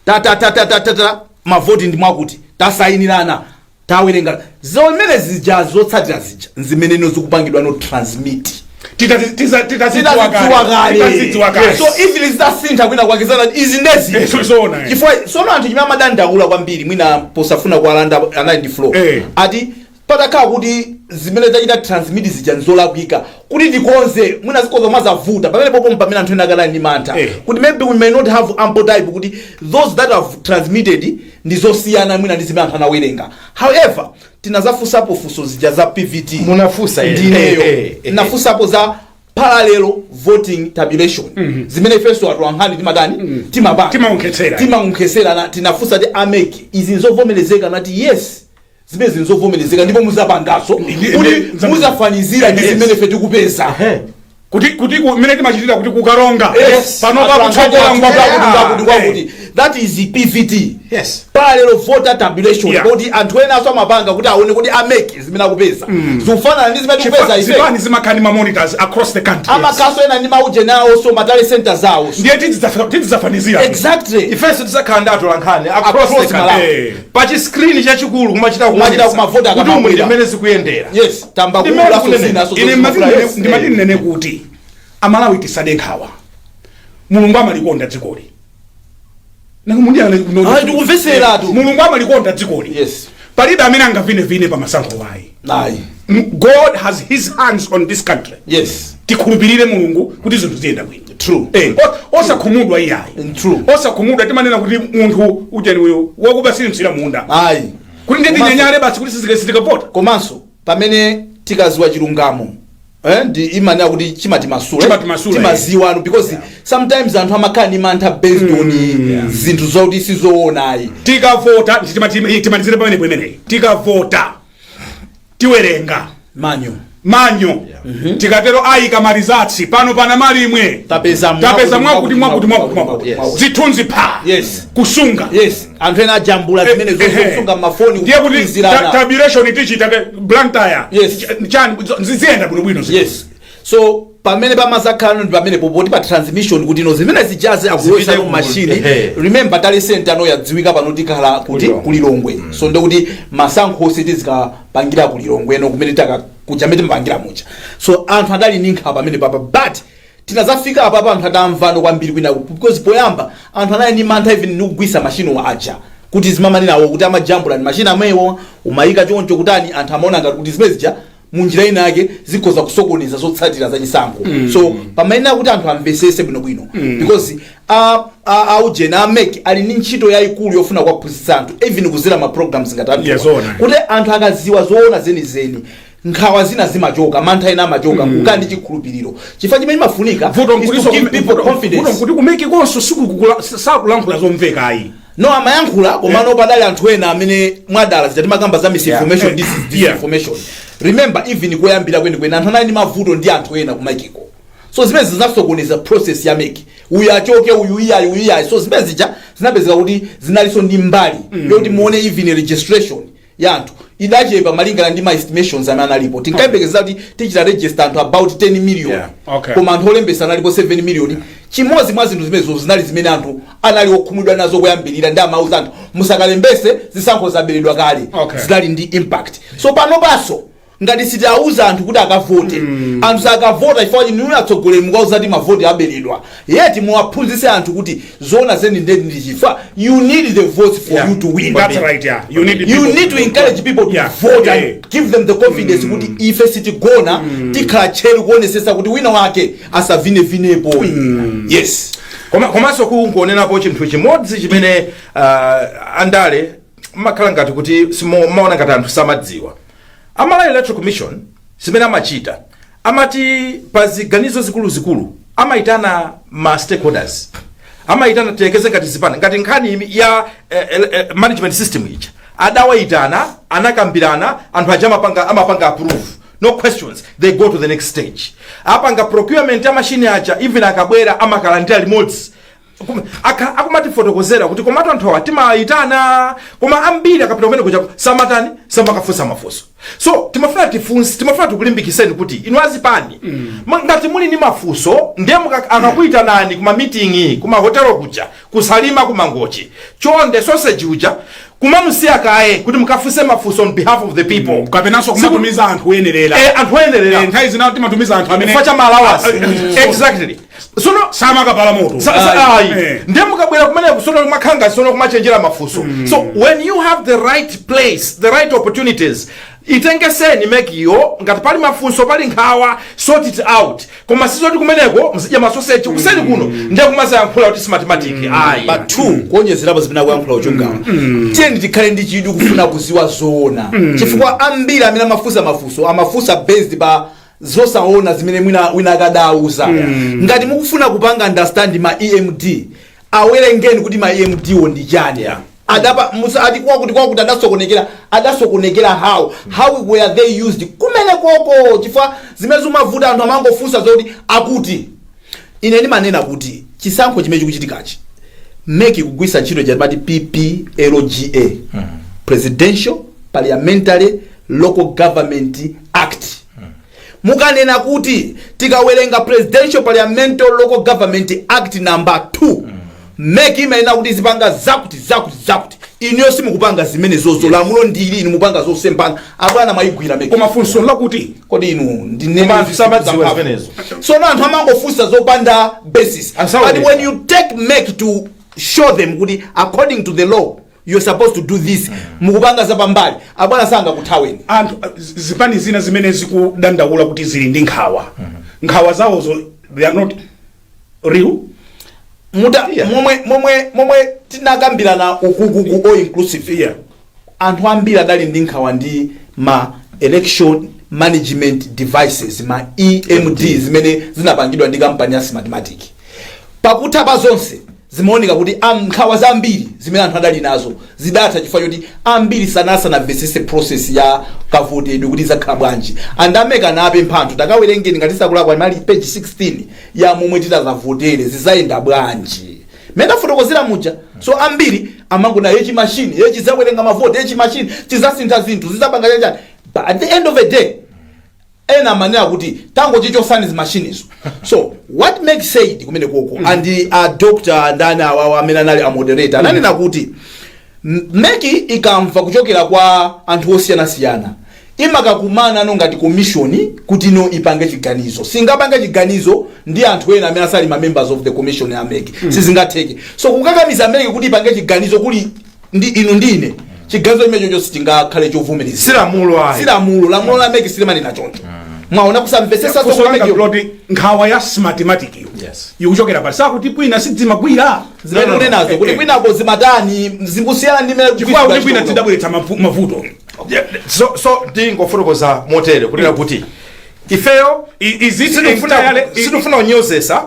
ta ta ta ta ta ta ta mavoti ndi mwakuti tasayinirana, tawerenga zimene zija, zotsatira zija zimeneno zikupangidwa no transmit. Titazidziwa Titazidziwa kale. Titazidziwa kale. kale. So if zitasintha kwina kwakizana izi ndezi So zoona, eh. Chifukwa sono anthu chimene amadandaula kwambiri, mwina posafuna kuwalanda anali ndi flow, ati patakhala kuti zimene tachita transmit zija nzolakwika, kuti tikonze mwina zikozo mazavuta. Pamene popo pamene anthu ena akanali ndi mantha kuti maybe we may not have ample time kuti those that have transmitted ndi zosiyana mwina ndi zimene anthu anawerenga. However, tinazafunsapo funso zija za PVT. Munafunsa, eh. Ndineyo. Nafunsapo za parallel voting tabulation zimene ifenso atolankhani timatani, timapanga. Timaonkhetsera. Timaonkhetsera. Tinafunsa ti a MEC, izi nzovomerezeka? Nati yes, zimene zinzovomerezeka ndipo muzapangaso kuti muzafanizira ndi zimene ife tikupeza. Kuti mmene timachitira kuti kukaronga pano pakutsogola ngwakuti ngwakuti, that is PVT, parallel voter tabulation, kuti anthu ena aso amapanga kuti aone kuti a MEC zimene akupeza zikufanana ndi zimene tikupeza ife. Zipani zimakhala ndi ma monitors across the country. Amakaso ena ndi maujeni awo, ma tally centers awo. Ndiye tizidzafanizira. Exactly. Ifenso tizakhala ndi atolankhani across Across the country. Malawi. Pa screen chachikulu kumachita Kumachita kuonetsa kumavota kuti umu ndi akamabwera. mmene zikuyendera. Yes, tamba Ndimene kulaso kunene. zina so Ine zimafuna. ndimati ndinene kuti Amalawi tisade nkhawa, Mulungu amalikonda dzikoli. Ayi, ndikumveseratu. Mulungu amalikonda dzikoli. Palibe amene angavinevine pa masankho wayi. Ayi. God has his hands on this country. Tikhulupirire Mulungu kuti zinthu ziyenda bwino. True. Osakhumudwa iyayi. True. Osakhumudwa. Timanena kuti munthu ujeni uyu wakuba silimsira munda, ayi kuti ndiye tinyanyale basi kuti sitikavota. Komanso pamene tikaziwa chilungamo, ndi imanena kuti chimatimasula. Chimatimasula, Timaziwa anu because sometimes anthu amakhala ndi mantha based on zinthu zoti sizoonayi. Tikavota, timalizire pamenepo imeneyi, tikavota tiwerenga Manual. Manyo tikatero ayika ma results pano pana malimwe. Tapeza. Tapeza mwakuti, mwakuti, mwakuti, mwakuti. Yes. Zithunzi pha. Kusunga. Yes, anthu ena ajambula zimene zosunga mafoni. Ndiye kuti Kutumizirana. Tabulation tichita Blantyre. Chani ziyenda bwinobwino. Yes, so pamene pamazakhala ndi pamene popoti pa transmission kuti no zimene zijaze akulosa Zipite mu machine. Remember, tally center no yadziwika pano, tikhala kuti Kulilongwe. Kulilongwe. So ndekuti masankho onse tizikapangira kulilongwe no kumene taka kuja mene timapangira mucha. So anthu adali ndi nkhawa pamene papa, but tinazafika apa anthu atamvano kwambiri kwina, because poyamba anthu anali ndi mantha even ndikugwisa machine aja kuti zimamanirawo kuti amajambula ndi machine amwewo umayika choncho kutani. Anthu amaona ngati kuti zimene zija munjira ina yake zikhoza kusokoneza zotsatira za chisankho. So pamayenera kuti anthu amvesese bwinobwino, because aujena a MEC ali ndi ntchito yayikulu yofuna kuwaphunzitsa anthu, even kuzera ma programs ngati anthuwa. Yeah, zoona. Kuti anthu akaziwa zoona zenizeni, nkhawa zina zimachoka, mantha ena amachoka, kukhala ndi chikhulupiriro, chifukwa chimene chimafunika Vuto is to give people confidence. Kuti ku MEC konso sakulankhula zomveka ayi. No, amayankhula, komano padali anthu ena amene mwadala zija timakamba za misinformation. This is disinformation. Remember, even koyambira kwenikweni anthu anali ndi mavuto ndi anthu ena ku MEC ko, so zimene zinasokoneza process ya MEC, uyu achoke, uyu iyayi, uyu iyayi. So zimene zija zinapezeka kuti zinalinso ndi mbali yoti muone even registration ya anthu idachepa malingana ndi ma estimations amene analipo. Tinkayembekeza kuti tichita register anthu about 10 million, koma anthu olembesa analipo 7 million. Chimodzi mwa zinthu zimenezo zinali zimene anthu anali okhumudwa nazo kuyambirira, ndi amauza anthu musakalembese, zisankho zaberedwa kale. Zinali ndi impact. So pano paso ngati sitiauza anthu kuti akavote, anthu sakavota, chifukwa chini atsogoleri mukauza kuti mavoti aberedwa, yeti muwaphunzitse anthu kuti zoona zeni ndeni ndi chifukwa you need the votes for you to win. That's right, yeah. You need You people need to encourage people to vote and give them the confidence kuti ife sitigona, tikhala tcheru kuonesesa kuti wina wake asavinevinepo. Yes. Komanso kungonenapo chinthu chimodzi chimene andale mmakhala ngati kuti maona ngati anthu samadziwa. Amalawi Electoral Commission zimene amachita, amati pa ziganizo zikuluzikulu amayitana ma stakeholders, amayitana tiyekeze ngati zipani, ngati nkhani ya management system ija, adawayitana, anakambirana, anthu aja amapanga approve, no questions, they go to the next stage. Apanga procurement ya machine aja, even akabwera amakalandira limodzi. Akumatifotokozera kuti komatu anthu awa timayitana, koma ambiri akapita kumene kuja samatani, samakafunsa mafunso. So timafuna tifunse, timafuna tikulimbikiseni kuti inu azipani, ngati muli ndi mafunso, ndiye akakuyitanani kuma meeting kuma hotelo kuja, kusalima, kumangochi, chonde sausage uja kumamusiya kaye kuti mukafunse mafunso on behalf of the people. Kapenanso kumatumiza anthu oyenerera. Eh, anthu oyenerera. Eh, nthawi zina timatumiza anthu amene chifukwa cha ma allowance. Exactly. Sono samakapala moto. Ayi. Eh. Ndiye mukabwera kumene kusono kumakhanga sono kumachenjera mafunso. So when you have the right place, the right opportunities, itengeseni MEC yo. Ngati pali mafunso, pali nkhawa, sort it out. Koma sizoti kumeneko mzidya masoseji kuseni kuno ndiye kumazayankhula kuti Smartmatic ayi. But two, kuonjezerapo zimene akuyankhula uchungawa, tiyeni tikhale ndi chidwi kufuna kuziwa zoona, chifukwa ambiri amene amafunsa mafunso amafunsa based pa zosaona zimene mwina wina akadauza. Ngati mukufuna kupanga understand ma EMD, awerengeni kuti ma EMD wo ndi chani. Adapa ati kwakuti kwakuti adasokonekera, adasokonekera how were they used kumene koko, chifukwa zimene zimavuta anthu amangofunsa zoti akuti. Ine ndimanena kuti chisankho chimene chikuchitikachi, MEC kugwisa ntchito chamati PPLGA, Presidential, Parliamentary, Local Government Act. Mukanena kuti tikawerenga Presidential, Parliamentary, Local Government Act number 2, MEC imayenera kuti zipanga zakuti, zakuti, zakuti. Inuyo simukupanga zimene zozo. Lamulo ndili, inu mupanga zosempana. Abwana, mwayigwira MEC. Koma funso lakuti Kodi inu ndinene Koma anthu samadziwa zimenezo. So no, anthu amangofunsa zopanda basis. Asaoneka. But when you take MEC to show them kuti according to the law you're supposed to do this, mukupanga zapambali, abwana sangakuthaweni. Anthu, zipani zina zimene zikudandaula kuti zili ndi nkhawa, nkhawa zawozo they are not real. Muta momwe tinakambirana ukukuku all inclusive, anthu ambiri adali ndi nkhawa ndi ma election management devices, ma EMD, zimene zinapangidwa ndi kampani ya Smartmatic. Pakutha pa zonse zinapezeka kuti zimene zija zinali Zimaoneka kuti nkhawa zambiri zimene anthu adali nazo zidatha, chifukwa choti ambiri sanasanamvetsese process ya kavotedwe kuti izakhala bwanji. And a MEC anapempha anthu, takawerengeni, ngati sakulakwa imali page 16 ya momwe titazavotere zizayenda bwanji, mmene tafotokozera muja. So ambiri amangona yechi machine yechi zawerenga mavoti, yechi machine chizasintha zinthu, zizapanga chanjani. But at the end of the day, ena amanena kuti tangochichosani zimashinizo. So what MEC said kumene koko, and a doctor ndani awawa amene anali a moderator ananena kuti MEC ikamva kuchokera kwa anthu osiyanasiyana, imakakumana no ngati commission kuti no ipange chiganizo. Singapange chiganizo ndi anthu ena amene asali ma members of the commission ya MEC, sizingatheke. So kukakamiza MEC kuti ipange chiganizo kuli ndi inu ndine, chiganizo chimenecho sichingakhale chovomerezeka. Silamulo ayi. Silamulo. Lamulo la MEC silimanena choncho. Mwaona kusamvetsetsa. Funso langa loti nkhawa ya Smartmatic iyo ikuchokera pali sakuti kwina sidzimagwira. Zimene kunenazo kuti kwinako zimatani, zikusiyana ndi mmene Chifukwa kuti kwina tidabweretsa mavuto. Yeah, so ndingofotokoza motere kunena kuti ifeyo Is it sitifuna kunyozesa,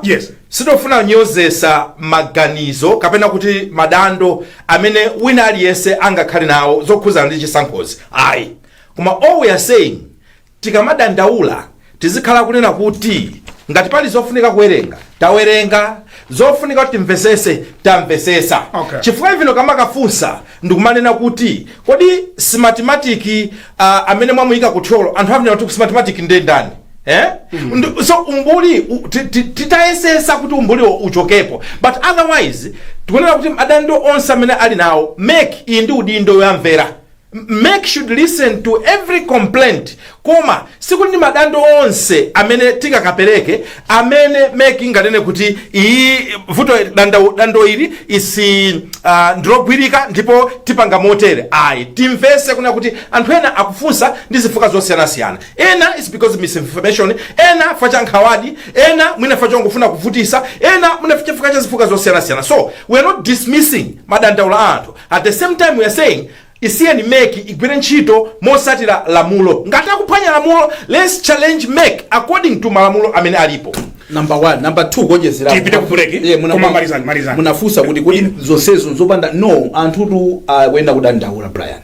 sitifuna kunyozesa maganizo kapena kuti madando amene wina aliyense angakhale nawo zokhuzana ndi chisankhozi, ayi. Koma all we are saying, tikamadandaula tizikhala kunena kuti ngati pali zofunika kuwerenga, tawerenga, zofunika kuti timvesese, tamvesesa. Chifukwa ivino kamakafunsa ndikumanena kuti kodi Smartmatic amene mwamuyika kuthyolo, anthu amanena kuti Smartmatic ndiye ndani, eh? So umbuli titayesesa kuti umbuliwo uchokepo, but otherwise tikunena kuti madando onse amene ali nawo, MEC iyi ndi udindo yoyamvera. MEC should listen to every complaint, koma sikuti ndi madando onse amene tikakapereke amene MEC inganene kuti iyi vuto dando ili isi ndilogwirika ndipo tipanga motere, ayi. Timvese kuna kuti anthu ena akufunsa ndi zifukwa zosiyanasiyana. Ena is because misinformation, ena fa cha nkhawadi, ena mwina fa chongofuna kuvutisa, ena mwina chifukwa cha zifukwa zosiyanasiyana. So we are not dismissing madandaulo a anthu. At the same time, we are saying isiyeni MEC igwire ntchito mosatira lamulo. Ngati akuphwanya lamulo, let's challenge MEC according to malamulo amene alipo. Number one. Number two, kuonjezera. Tipite ku break. Yeah, Koma malizani, malizani. Munafunsa kuti zonsezo nzopanda no anthutu akuyenda kudandaula, Brian.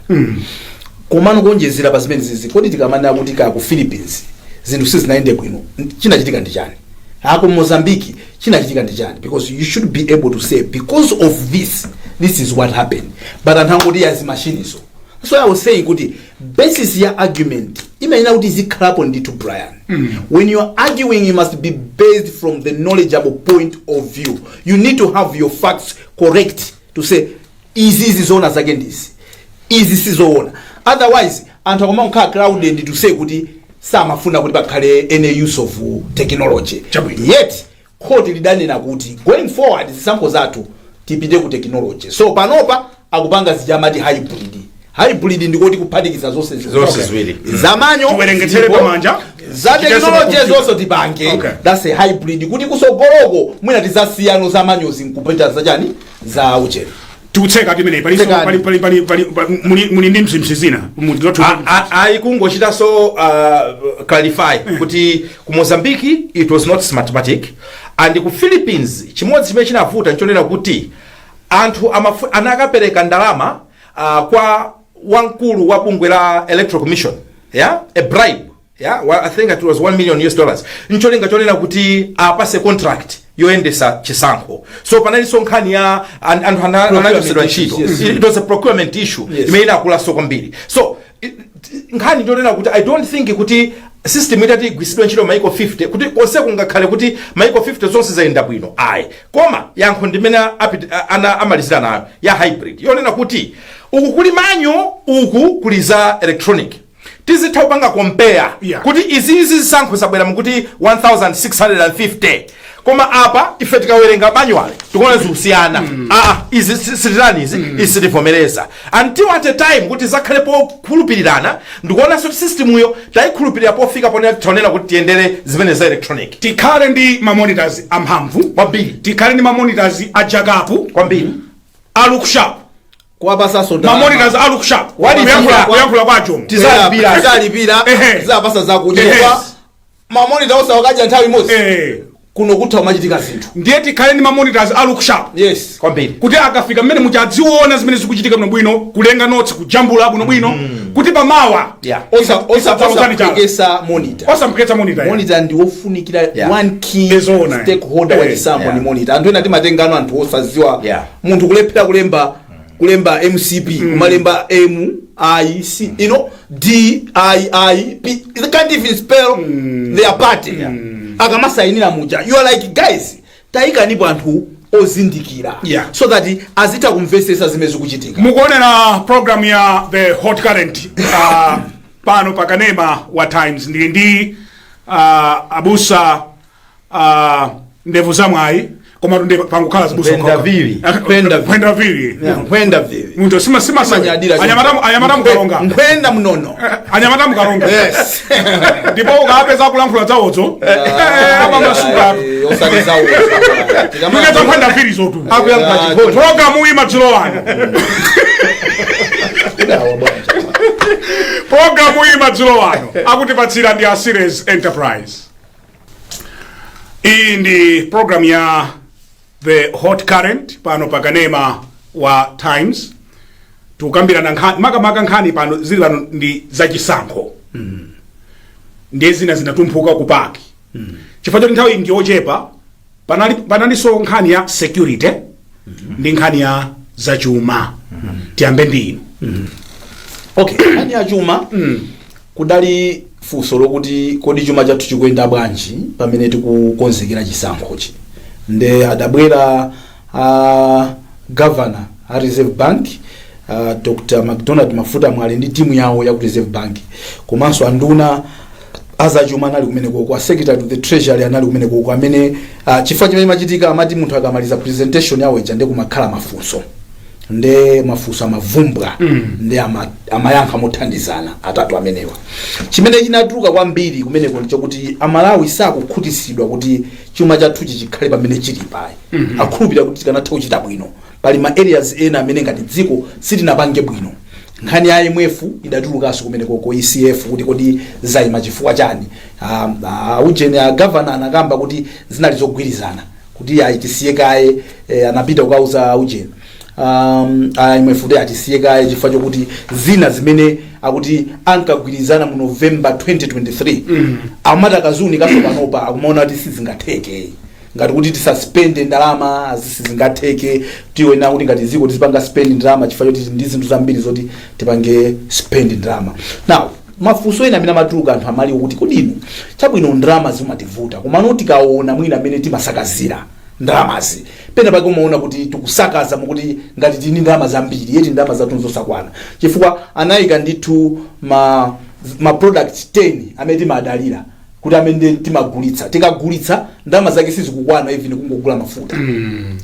Komano kuonjezera pa zimene zizi, kodi tikamanena kuti ka ku Philippines zinthu sizinayende bwino, chinachitika ndi chani? Ako Mozambique chinachitika ndi chani? Because you should be able to say, because of this, this is what happened. But anthu angoti yazi machinizo. So I was saying kuti basis ya argument imayenera kuti izikhalapo ndithu, Brian. When you are arguing, you must be based from the knowledgeable point of view. You need to have your facts correct to say izi izi zoona zake ndizi, izi sizoona. Otherwise anthu akumakhala crowded to say kuti samafuna kuti pakhale any use of technology. Chabwino. Yet court lidanena kuti going forward zisankho zathu tipite ku technology. So panopa akupanga zijamati hybrid. Hybrid ndikoti kuphatikiza zonse. Zonse ziwiri. Za manual Tiwerengetere zilipo, pamanja. za Tichitenso technology pa computer. zonse tipange. That's a hybrid, kuti kusogoloko mwina tizasiyano za manual zinkupita zachani za uchere. Tikutseka timene palinso Tsekani. pali pali pali pali muli ndi mzimsi zina. Ayi, kungochitanso clarify kuti ku Mozambique it was not Smartmatic, and ku Philippines chimodzi chimene chinavuta nchonena kuti anthu anakapereka ndalama kwa wamkulu wa bungwe la Electoral Commission, yeah? A bribe, yeah? Well, I think it was 1 million US dollars, ncholinga chonena kuti apase contract yoyendesa chisankho. So panalinso nkhani ya anthu anachosedwa ntchito. It was a procurement issue imene inakulaso kwambiri. So nkhani ndionena kuti I don't think kuti system itati igwisidwe ntchito maiko 50, kuti konse kungakhale kuti maiko 50 zonse zayenda bwino, ayi. Koma yankho ndimene ana amalizira nayo ya hybrid, yonena kuti uku kuli manual, uku kuli za electronic, tizitha kupanga compare kuti izizi zisankho zabwera mukuti 1650, koma apa ife tikawerenga manual tikuona zikusiyana. Aa, izi sitirani, izi izi sitivomereza, until at a time kuti zakhale pokhulupirirana ndikuonanso kuti system yo tayikhulupirira pofika ponena tionena kuti tiyendere zimene za electronic. Tikhale ndi ma monitors amphamvu kwambiri. Tikhale ndi ma monitors a jakapu kwambiri. A look sharp. Kuwapasanso Ma monitors a look sharp. Walipira. Kuyankhula kwa Jomo. Tizalipira. Tizalipira. Tizapasa zakudya. Kwa ma monitor onse wakadya nthawi imodzi. Kuno kutha kumachitika zinthu. Ndiye tikhale ndi ma monitors a look sharp. Yes. Kwambiri. Kuti akafika mmene muchadziona zimene zikuchitika bwinobwino, kulenga notes, kujambula bwinobwino, kuti pamawa Osa Chala. osaphwekesa monitor. Osamphweketsa monitor. Monitor ndi wofunikira, one key Ezona. stakeholder wa chisankho ni monitor. Anthu ena timatengano anthu osaziwa. Munthu kulephera kulemba MCP, kumalemba M I C, D I I P. They can't even spell their party. Akamasayinira muja, you are like, "Guys, tayikanipo anthu ozindikira," so that azitha kumvesesa zimene zikuchitika. Mukuonera program ya The Hot Current pano pakanema wa Times. Ndili ndi abusa ndevu zamwayi, koma tunde pangukhala zibusa. Mpenda vivi. Mpenda vivi. Mpenda vivi. Nkhwenda vivi. Munthu sima sima. Manyadira. Anyamata mukalonga. Nkhwenda mnono. Anyamata mukalonga. Yes. Ndipo ukapeza kulankhula zawodzo, amamasuka. Osati zawo. Tukeza nkhwenda vivi zotu. Akuyankha chikondi. Programu iyi madzulo ano, programu iyi madzulo ano akutipatsira ndi a Series Enterprise. Iyi ndi program ya The Hot Current pano pakanema wa Times. Tikukambirana nkhani, makamaka nkhani pano zili pano ndi zachisankho. Ndiye zina zinatumphuka ku PAC chifukwa choti nthawi ndi yochepa. Panalinso nkhani ya security ndi nkhani ya zachuma. Tiyambe ndi inu. Okay, nkhani ya chuma, kudali funso lokuti kodi chuma chathu chikuyenda bwanji pamene tikukonzekera chisankhochi? Nde adabwera governor a Reserve Bank, Dr McDonald Mafuta Mwale, ndi timu yawo ya ku Reserve Bank, komanso anduna azachuma anali kumeneko, kwa Secretary to the Treasury anali kumeneko, amene chifukwa chimene machitika, amati munthu akamaliza presentation yawo ija, nde kumakhala mafunso, nde mafunso amavumbwa, nde amayankha mothandizana atatu amenewa. Chimene chinatuluka kwambiri kumeneko ndichokuti Amalawi sakukhutisidwa kuti chuma chathuchi chikhale pamene chili payi. Akhulupirira kuti tikanatha kuchita bwino. Pali ma areas ena amene ngati dziko sitinapange bwino. Nkhani ya IMF idatulukanso kumeneko, ko ECF, kuti kodi zayima chifukwa chani? Ujeni, a governor anakamba kuti zinali zogwirizana kuti ayi, tisiye kaye. Anapita kukauza ujeni, IMF, kuti atisiye kaye chifukwa chokuti zina zimene akuti ankagwirizana mu November 2023, amati akaziunikaso panopa, akumaona kuti sizingatheke, ngati kuti tisaspende ndalama, sizingatheke. Tiwena kuti ngati ziko tizipanga spend ndalama chifukwa choti ndi zinthu zambiri zoti tipange spend ndalama. Now, mafunso ena amene amatuluka, anthu amaliwo kuti kodi inu, chabwino, ndalama zimativuta, komano tikaona mwina amene timasakazira ndalamazi, pena pake umaona kuti tikusakaza mukuti ngati tini ndalama zambiri, yeti ndalama zathu zosakwana, chifukwa anayika ndithu ma product 10 amene timadalira kuti amene timagulitsa, tikagulitsa ndalama zake sizikukwana even kungogula mafuta.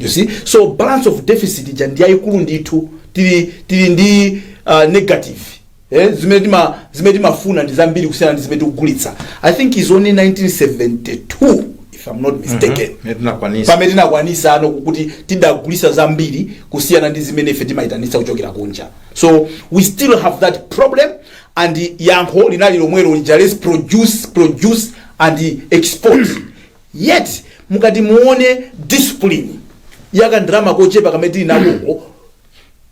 You see? So balance of deficit ija ndi yayikulu ndithu. Tili ndi negative, zimene timafuna ndi zambiri kusiyana ndi zimene tikugulitsa. I think is only 1972, if I'm not mistaken, Tinakwanisa. pamene tinakwanisa ano kuti tidagulisa zambiri kusiyana ndi zimene ife timayitanitsa kuchokera kunja. So we still have that problem, and yankho linali lomwelo lija: let's produce, produce and export. Yet mukati muone discipline yakandalama kochepa kamene tili nakoko,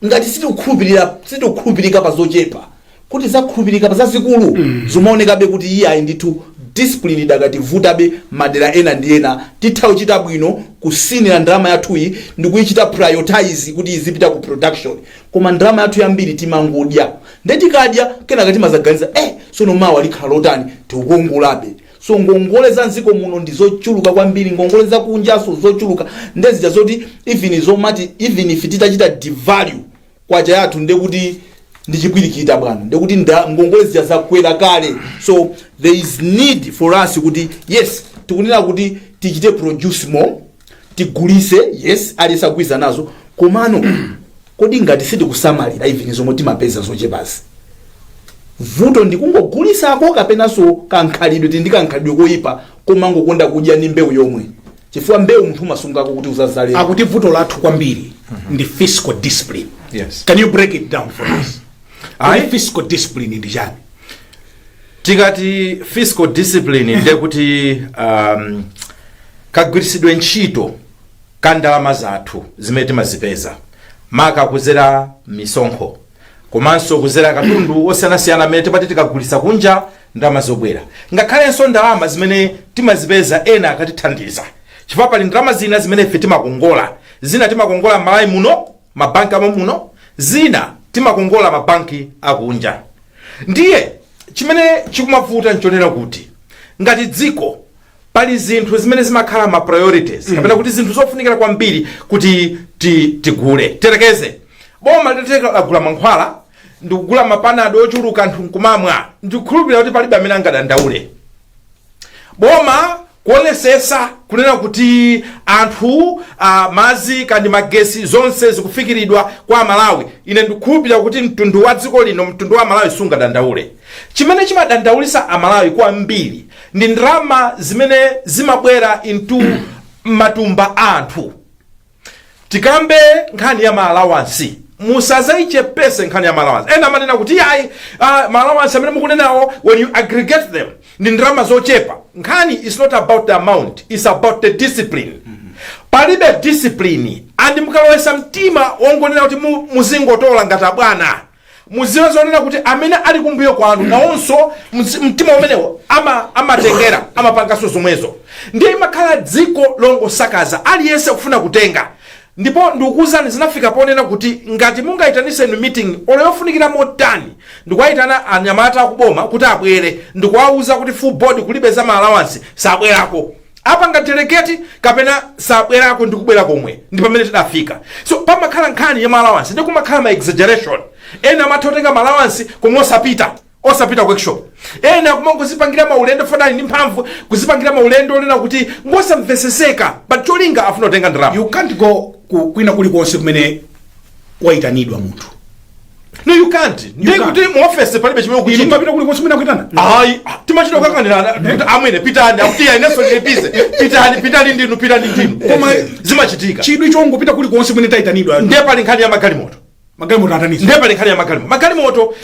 ngati sitikukhulupirira, sitikukhulupirika pa zochepa, kuti zakhulupirika pa zazikulu, zimaonekabe kuti iye ayi ndithu, discipline idakativutabe madera ena ndi ena. Titha kuchita bwino kusinira ndalama yathuyi ndi kuyichita prioritize kuti izipita ku production, koma ndalama yathu yambiri timangodya. Nde tikadya, kenaka timazaganiza, "Sono mawa likhala lotani?" Tikukongolabe. So ngongole za mdziko muno ndi zochuluka kwambiri, ngongole zakunjaso zochuluka, ndezija zoti even zomati even if titachita devalue kwacha yathu, ndekuti ndichipwirikita bwana, ndekuti ngongole zija zakwera kale. So there is need for us kuti, yes, tikunena kuti tichite produce more, tigulise, yes, aliyense agwiza nazo, komano kodi ngati sitikusamalira even zomwe timapeza zochepazi, vuto ndikungogulisako kapenanso kankhalidwe? Tili ndi kankhalidwe koyipa komangokonda kudya ndi mbewu yomwe, chifukwa mbewu munthu umasungako kuti uzazale. Akuti vuto lathu kwambiri ndi fiscal discipline. Yes. Can you break it down for us? Ayi. Kodi fiscal discipline ndi chani? Tikati fiscal discipline, ndiye kuti Kagwiritsidwe ntchito ka ndalama zathu zimene timazipeza, maka kuzera misonkho komanso kuzera katundu osiyanasiyana amene timati tikagulitsa kunja, ndalama zobwera, ngakhalenso ndalama zimene timazipeza ena akatithandiza, chifukwa pali ndalama zina zimene ife timakongola. Zina timakongola m'Malawi muno, mabanki amo muno, zina timakongola mabanki akunja. Ndiye chimene chikumavuta nchonena kuti ngati dziko pali zinthu zimene zimakhala ma priorities, kapena kuti zinthu zofunikira kwambiri kuti tigule. Terekeze boma litateka lagula mankhwala ndikugula mapanado ochuluka, anthu nkumamwa, ndikukhulupirira kuti palibe amene angadandaule. Boma kuonesesa kunena kuti anthu madzi kandi magesi zonse zikufikiridwa kwa Malawi, ine ndikukhulupirira kuti mtundu wa dziko lino, mtundu wa Malawi, sungadandaule. Chimene chimadandaulisa Amalawi kwambiri ndi ndalama zimene zimabwera into matumba a anthu. Tikambe nkhani ya ma allowance, musazayichepese nkhani ya ma allowance. Ena amanena kuti ayi, ma allowance amene mukunenawo, when you aggregate them, ndi ndalama zochepa. Nkhani is not about the amount, it's about the discipline. Palibe discipline, and mukalowesa mtima wongonena kuti muzingotola ngati abwana, muziwe zonena kuti amene ali kumbuyo kwanu nawonso mtima umenewo amatengera, amapanganso zomwezo. Ndiye imakhala dziko longosakaza, aliyense kufuna kutenga. Ndipo ndikukuwuzani, zinafika ponena kuti ngati mungayitanise inu meeting olo yofunikira motani, ndikuwayitana anyamata akuboma kuti abwere, ndikuwawuza kuti full board, kulibe za ma allowance, sabwerako. Apanga delegate kapena sabwerako ndikubwera komwe. Ndi pamene tidafika. So pamakhala nkhani ya ma allowance, ndi kumakhala ma exaggeration. Ena amatha kutenga ma allowance komwe osapita workshop, ena kumangozipangira maulendo fanani ndi mphamvu, kuzipangira maulendo onena kuti ngosamveseseka, but cholinga afuna kutenga ndalama. You can't go kwina kulikonse kumene wayitanidwa munthu. No, you can't. Ndi Can't. Kuti mu office palibe chimene Inu ukuchita. mumapita kulikonse kumene akuitana? Ayi, timachita kukanganirana kuti amwene pitani, akuti iya, inenso ndilipize, pitani, pitani ndinu, pitani ndinu. Koma zimachitika. Chidwi chongopita kulikonse kumene tayitanidwa. Ndiye pali nkhani ya magalimoto. Magalimoto ataniso? Ndiye pali nkhani ya magalimoto. Magalimoto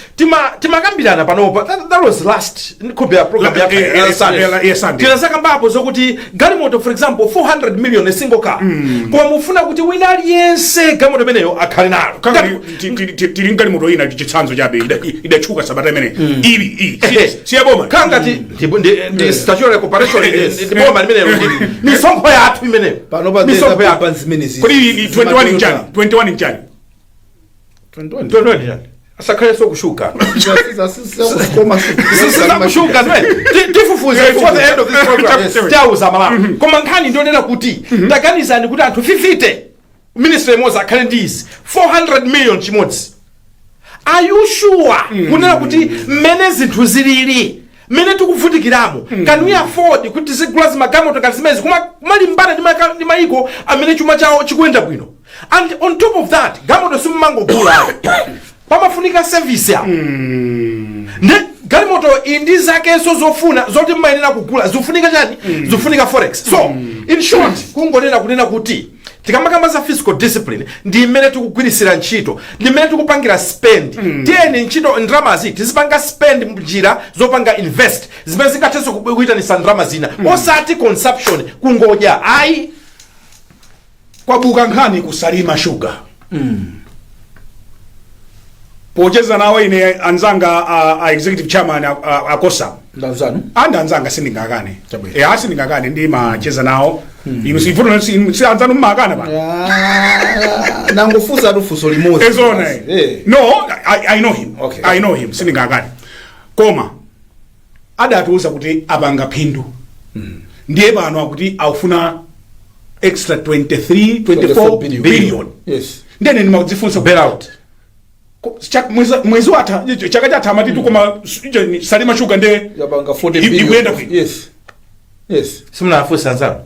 timakambirana panopa. That was last could be a program ya Sunday. Sunday. Tinazakambapo zokuti galimoto, for example, 400 million a single car, koma mufuna kuti wina aliyense galimoto imeneyo akhale nalo. Tili galimoto ina, chitsanzo chabe, idatchuka sabata imene ili iyi siyaboma. Kangati ndi statutory corporation, ndi boma limenelo, ndi misonkho yathu imeneyo. Pano pa Misonkho yathu. pa zimene zizi. Kodi ili 21 nchani? 21 nchani? 21. 21 chani? Asakhalenso kushuka. Koma Sizakushuka zimene tifufuze before the end of this program. Tiyauza Malawi. Koma nkhani ndionena kuti taganizani kuti anthu 50, ministry imodzi akhale ndi izi 400 million chimodzi. Are you sure kunena kuti mmene zinthu zilili, mmene tikuvutikiramo, can we afford kuti tizigula zimagalimoto ngati zimezi, kumalimbana ndi mayiko amene chuma chawo chikuyenda bwino? And on top of that, galimoto simumangogula, pamafunika service apo. Ndi galimoto iyi ndi zakenso zofuna zoti mmayenera kugula, zikufunika chani? Zikufunika forex. So in short, kungonena kunena kuti tikamakamba za fiscal discipline, ndi mmene tikugwirisira ntchito, ndi mmene tikupangira spend. Tiyeni ntchito ndalamazi tizipanga spend mnjira zopanga invest zimene zingathenso kuyitanisa ndalama zina, osati consumption, kungodya ayi. Kwabuka nkhani kuSalima Sugar. Pocheza nawo ine anzanga a executive chairman a Kossam. Ndanzanu. Anda anzanga, sindingakane. Chabwino. Asindingakane, ndi macheza nawo. Inu sivuto, si anzanu mmakana pa. Ah, nangofunsa tu funso limodzi. Ezona. No, I know him. I know him, sindingakane. Koma adatiuza kuti apanga phindu, ndiye pano akuti akufuna extra 23 24 billion. Billion. Ndene ndimakudzifunsa Bail out. Mwezi watha, chaka chatha amati koma Salima Sugar nde Yapanga 40 billion. Ikuyenda bwino. Yes. Simunafunsa anzanu?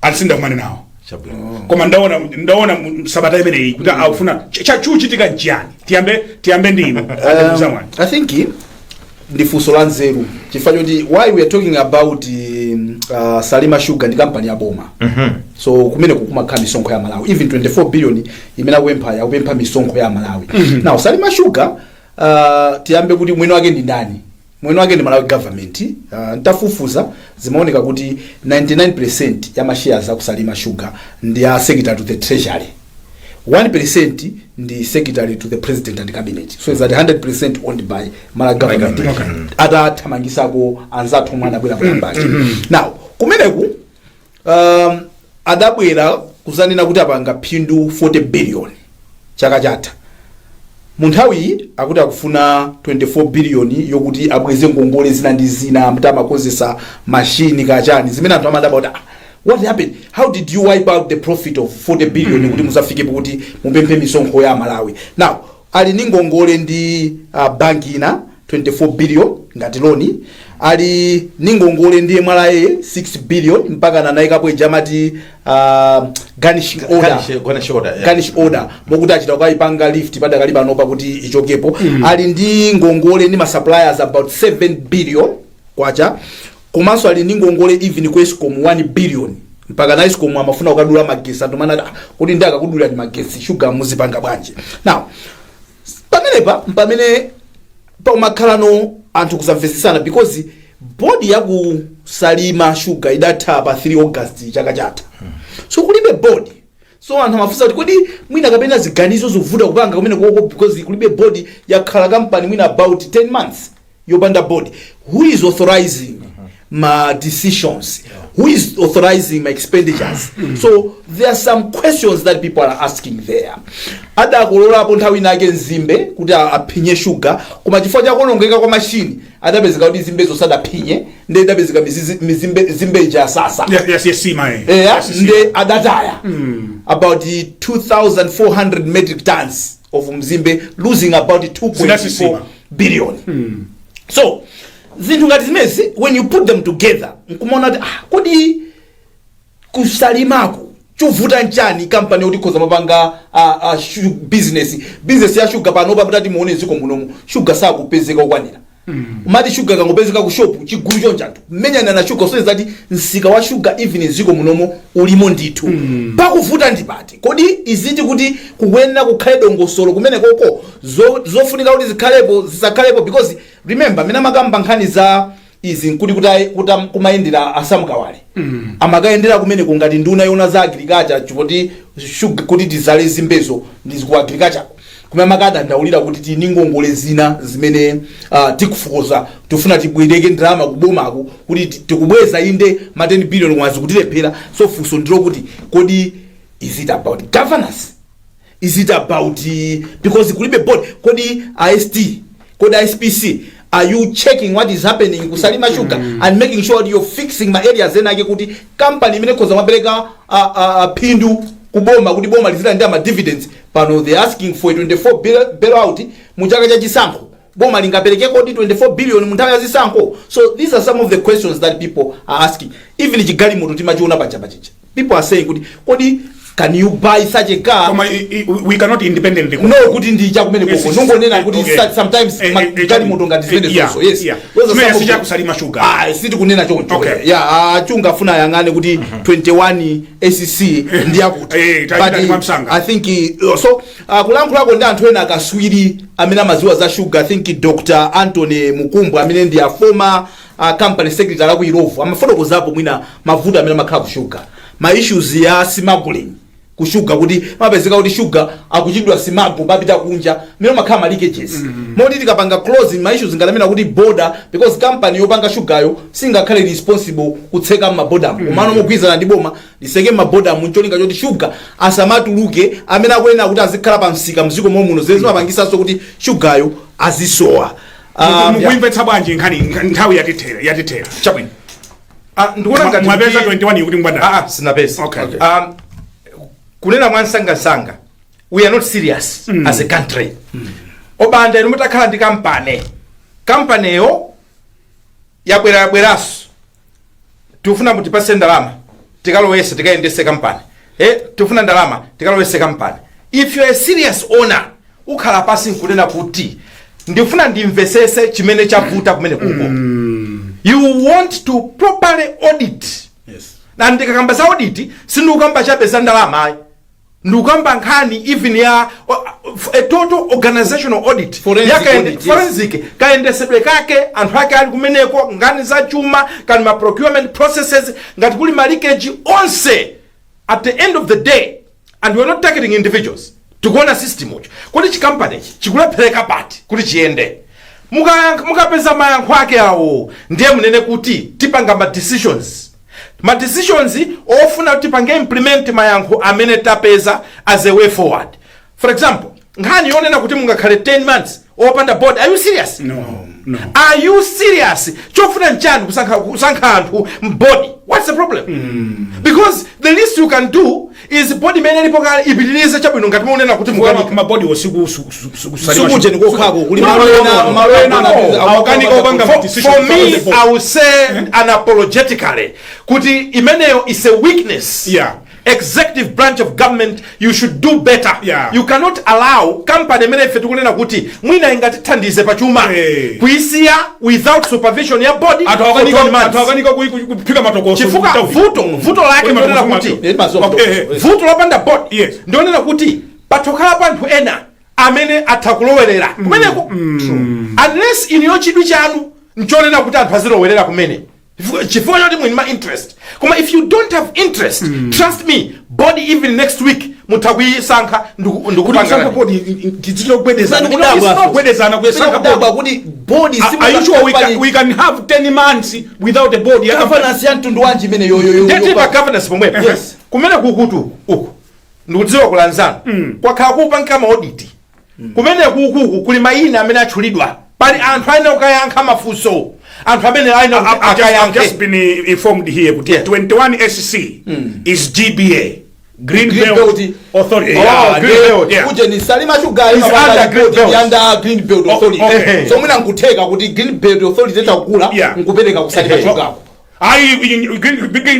Alisindakumane nawo. Chabwino. Koma ndaona sabata imeneyi kuti akufuna chuchitika nchiyani? Tiyambe ndi inu, Zamwani. I think ndi funso la nzeru, chifukwa choti why we are talking about Salima Sugar, ndi kampani ya boma, so kumene kukumakhala misonkho ya Malawi. Even 24 billion imene akupempha, yakupempha misonkho ya Malawi. Now Salima Sugar, tiyambe kuti mwini wake ndi ndani? Mwini wake ndi Malawi Government. Ntafufuza Zimaoneka kuti 99% ya mashares aku Salima Sugar ndi a Secretary to the Treasury, 1% ndi Secretary to the President and Cabinet. So is that 100% owned by Malawi government, atathamangisako anzathu omwe anabwera poyambachi. Now kumeneku adabwera kuzanena kuti apanga phindu 40 billion chaka chatha. Mu nthawiyi akuti akufuna 24 billion yokuti abweze ngongole zina ndi zina, amati amakonzesa mashini kachani, zimene anthu amadabwa kuti, "Ah, what happened? How did you wipe out the profit of 40 billion kuti muzafikepo kuti mupemphe misonkho ya Malawi?" Now ali ndi ngongole ndi banki ina 24 billion ngati loan, ali ndi ngongole ndi MRA 6 billion, mpaka nanayikapo ija amati garnishing order. Garnish order, yeah. Garnish order, mokuti achita kukayipanga lift padakali panopa kuti ichokepo. Ali ndi ngongole ndi ma suppliers about 7 billion kwacha, komanso ali ndi ngongole even ku Escom 1 billion, mpaka na Escom amafuna kukadula magesi. Anthu manati, "Ah, kuti ndi akakudula ndi magesi, shuga muzipanga bwanji?" Now pamenepa pamene paumakhalano anthu kusamvetsesana, because board yaku Salima Sugar idatha pa 3 August chaka chatha, so kulibe board. So anthu amafunsa kuti kodi mwina kapena ziganizo zovuta kupanga kumene koko because kulibe board? Yakhala kampani mwina about 10 months yopanda board. Who is authorizing ma decisions? Who is authorizing my expenditures? So there are some questions that people are asking there. Adakololapo nthawi inake nzimbe kuti aphinye shuga, koma chifukwa chakuonongeka kwa mashini adapezeka kuti nzimbezo sadaphinye, ndi idapezeka mizimbe zimbe ija sasa. Yes, sima. Yeah, Yes, sima. nde adataya about 2400 metric tons of mzimbe, losing about 2.4 Zinasisima. billion. So zinthu ngati zimezi, when you put them together, nkumaona kuti, ah, kodi kusalimako chovuta nchani? Kampani yoti ikhoza mapanga business ya shuga, panopa kuti muone ziko munomu shuga sakupezeka okwanira. Umati shuga kangopezeka ku shop, chigulu choncho anthu mmenyana na shuga, so zati msika wa shuga even ziko munomo ulimo ndithu. Pakuvuta ndipati? Kodi iziti kuti kukuyenera kukhale dongosolo kumene koko, zofunika kuti zikhalepo zisakhalepo? Because remember, amene amakamba nkhani za izi nkuti kuti kumayendera asamukawale, amakayendera kumeneko ngati nduna yona za agriculture, chipoti shuga kuti tizale zimbezo ndi ku agriculture, kumene amakadandaulira kuti tini ngongole zina zimene tikufukoza, tifuna tibwereke ndalama kubomako kuti tikubweza inde ma 10 billion, koma zikutilephera. So funso ndilo kuti kodi is it about governance? Is it about because kulibe board? Kodi ist, kodi SPC, are you checking what is happening kusalima sugar and making sure that you're fixing ma areas ena ake kuti company imene khoza mapereka phindu kuboma, kuti boma lizilandira ma dividends? Pano they asking for a 24 bailout mu chaka cha chisankho. Boma lingapereke kodi 24 billion mu nthawi ya zisankho? So these are some of the questions that people are asking. Even chigalimoto timachiona paja pachicha, people are saying kuti kodi can you buy such a car? Koma we cannot independently No, kuti ndi chakumene koko nongonena kuti sometimes galimoto ngati zimene zonso, yes. Those are some of chakusalima sugar. Ah, sitikunena choncho. Yeah, achunga afuna ayang'ane kuti 21 acc ndi akuti. Tachita mwamsanga. I think so kulankhulako ndi anthu ena akaswiri amene amaziwa za sugar, I think Dr Anthony Mukumbwa, amene ndi a former company secretary aku Illovo, amafotokozapo mwina mavuto amene amakhala ku sugar, ma issues ya smuggling ku sugar, kuti mapezeka kuti sugar akuchidwa smuggle papita kunja, mmene makhala ma leakages, moti tikapanga closing ma issues ngati amene kuti border, because company yopanga sugaryo singakhale responsible kutseka mmaborder, komano mogwirizana ndi boma liseke mmaborder mu ncholinga choti sugar asamatuluke amene akuyenera kuti azikhala pa msika mziko momuno, zimene zimapangisanso kuti sugaryo azisowa. Mukuimvetsa bwanji nkhani? Nthawi yatithera, yatithera. Chabwino. Ah, ndikuona ngati Mwapeza 21 kuti ngwanda? Ah, ah, sinapeza. Kunena mwansangasanga, we are not serious as a country. Obanda inu mutakhala ndi kampani, kampaniyo yabwera, yabweranso, tikufuna mutipase ndalama tikalowese, tikayendese kampani, tikufuna ndalama tikalowese kampani. If you are a serious owner, ukhala pasi nkunena kuti ndifuna ndimvesese chimene chavuta kumene kuko. You want to properly audit. Na ndikakamba za audit, sindikukamba chabe za ndalama ayi. Ndikukamba nkhani even ya a total organizational audit. Forensic Ya audit, yes. Forensic kayendesedwe kake, anthu ake ali kumeneko, nkhani za chuma, kani ma procurement processes, ngati kuli ma leakage onse. At the end of the day, and we're not targeting individuals, tikuona system ucho kuti chikampani ichi chikulephereka pati kuti chiyende. Mukapeza mayankho ake awo, ndiye munene kuti tipanga ma decisions ofuna kuti tipange implement mayankho amene tapeza as a way forward. For example, nkhani yonena kuti mungakhale 10 months opanda board, are you serious? No. Are you serious? Chofuna nchani kusankha anthu m'board? What's the problem? Because the least you can do is board imene ilipo kale ipitirize chabwino, ngati mukunena kuti mukanika. Mabodi wosiku. Sikuje nikokhako kuli No, malo no, ena no. malo ena. No. Awakanika opanga decision For me, the board. I will say unapologetically kuti imeneyo is a weakness. Executive branch of government, you should do better. You cannot allow company imene ife tikunena kuti mwina ingatithandize pachuma kuisiya without supervision ya board Anthu for 10 months. Anthu akanika kuphika matokoso. Chifukwa vuto lake Kuli ndionena matokoso. kuti Eh, mazuwa matokoso. Vuto lopanda board ndionena kuti pathokhala anthu ena amene atha kulowerera kumeneko, unless iniyo chidwi chanu nchonena kuti anthu azilowerera kumene chifukwa choti mwini ma interest. Koma if you don't have interest, trust me, board even next week mutha kuyisankha. Kuti Ndikupanga kusankha board tidzito kugwedezana. Zanu kudabwa. Kugwedezana kusankha board. Kudabwa kuti board Are you sure we can have 10 months without a board ya company? Governance ya mtundu wanji imene yoyo? Ndeti pa governance pomwepo. Kumene kukutu uku ndikudziwa kulanzana kwakhala kupanga ma audit kumene kukuku kuli mayina amene atchulidwa, pali anthu ayenera kukayankha mafunso, anthu amene ayenera kuti I've akayankhe. just been informed here kuti 21 SC is GBA, Green Green Belt Belt. Authority. Oh, Green Belt. Kuje ni Salima Sugar Is under Green Belt. Under Green Belt Authority. So mwina nkutheka kuti Green Belt Authority itakula nkupereka ku Salima Sugar. Ayi,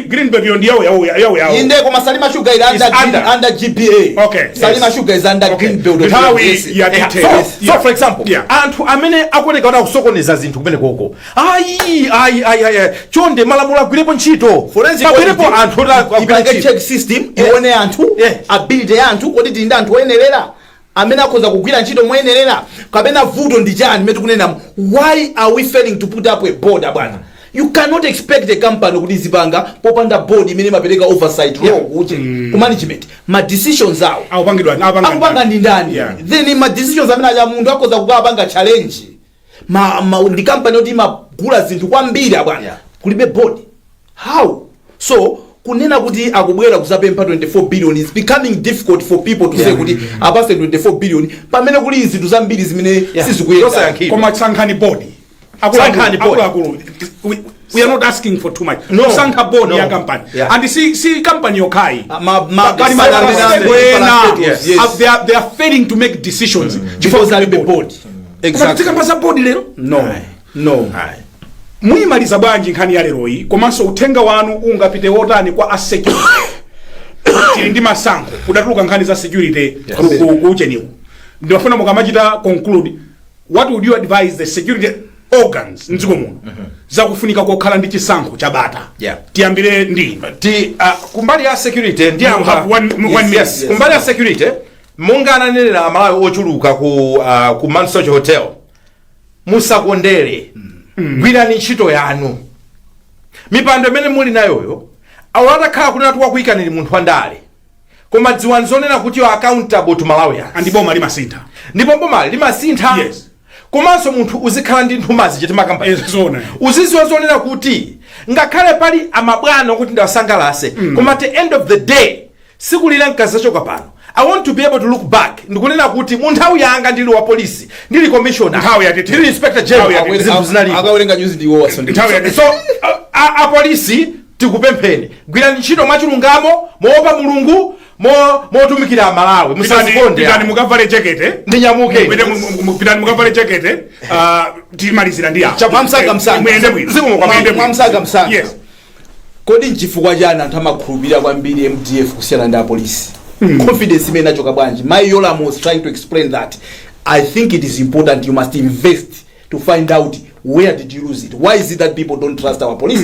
Green Belt yo ndi yawo yawo yawo yawo. Inde, koma Salima Sugar ili under Is Green, under. under GBA. Salima Sugar is under Green Belt Nthawi Authority. Yes. ya detail. So for example, anthu amene akuoneka kuti akusokoneza zinthu kumene koko, ayi, ayi, ayi, ayi, chonde malamulo agwirepo ntchito. Forensic Pagwirepo audit anthu oti agwire ipange ntchito. check system, ione anthu, ability ya anthu, kodi tili ndi anthu oyenerera amene akhoza kugwira ntchito moyenerera, kapena vuto ndi chani imene tikunena? Why are we failing to put up a board, bwana? You cannot expect a company kuti izipanga popanda board imene imapereka oversight role kuche ku management, ma decisions awo Akupangidwa, akupanga akupanga ndi ndani? Then ma decisions amene aja munthu akhoza kukapanga challenge ma ndi company yoti imagula zinthu kwambiri, abwana. Kulibe board, how? So kunena kuti akubwera kuzapempha 24 billion is becoming difficult for people to say kuti apase 24 billion pamene kuli zinthu zambiri zimene sizikuyenda. Zosayankhidwa. Koma sankhani board. Sankhani board. Akuluakulu, we are not asking for too much. No. Sankha board No. ya company. And si company yokhayi. Pali Ena, yes. they are failing to make decisions Because alibe board. Exactly. Tikamba za board lero. No. Muyimaliza bwanji nkhani ya leroyi, komanso uthenga wanu ungapite wotani kwa a security? Tili ndi masankho, kudatuluka nkhani za security kucheniku. Ndimafuna mukamachita conclude, what would you advise the security organs mdziko muno zakufunika kokhala ndi chisankho chabata? Tiyambire ndi inu. Ti kumbali ya security ndi You have one minute. Yes. Kumbali ya security, monga ananenera Amalawi ochuluka ku Mount Soche Hotel, musakondere, gwirani ntchito yanu. Mipando imene muli nayoyo, awo atakhala kunena tikwakuyikaniri munthu wandale, koma dziwani zonena kuti you are accountable to Malawians. And boma limasintha. Ndipo bomali limasintha. Komanso munthu uzikhala ndi nthumazi chetimakamba. Zona. Uziziwa zonena kuti ngakhale pali amabwana okuti ndiwasangalase, koma at the end of the day, siku lina nkazachoka pano, I want to be able to look back ndikunena kuti mu nthawi yanga ndili wa polisi, ndili commissioner, Nthawi yatete. ndili inspector Nthawi general, yatete. zinthu zinalipo. Akawerenga news ndiwo waso. Nthawi yatete. So apolisi, tikupempheni, gwirani ntchito mwachilungamo, moopa Mulungu, motumikira Amalawi, musazikonde. Pitani mukavale jekete. Ndinyamuke. Pitani mukavale jekete. Timalizira ndi apo. Mwamsanga msanga. Muyende bwino. Zikomo kwambiri. Muyende bwino. Mwamsanga msanga. Yes. Kodi nchifukwa chani anthu amakhulupirira kwambiri MDF kusiyana ndi apolisi? Confidence imene inachoka bwanji? My Yolam was trying to explain that I think it is important you must invest to find out where did you lose it. Why is it that people don't trust our police?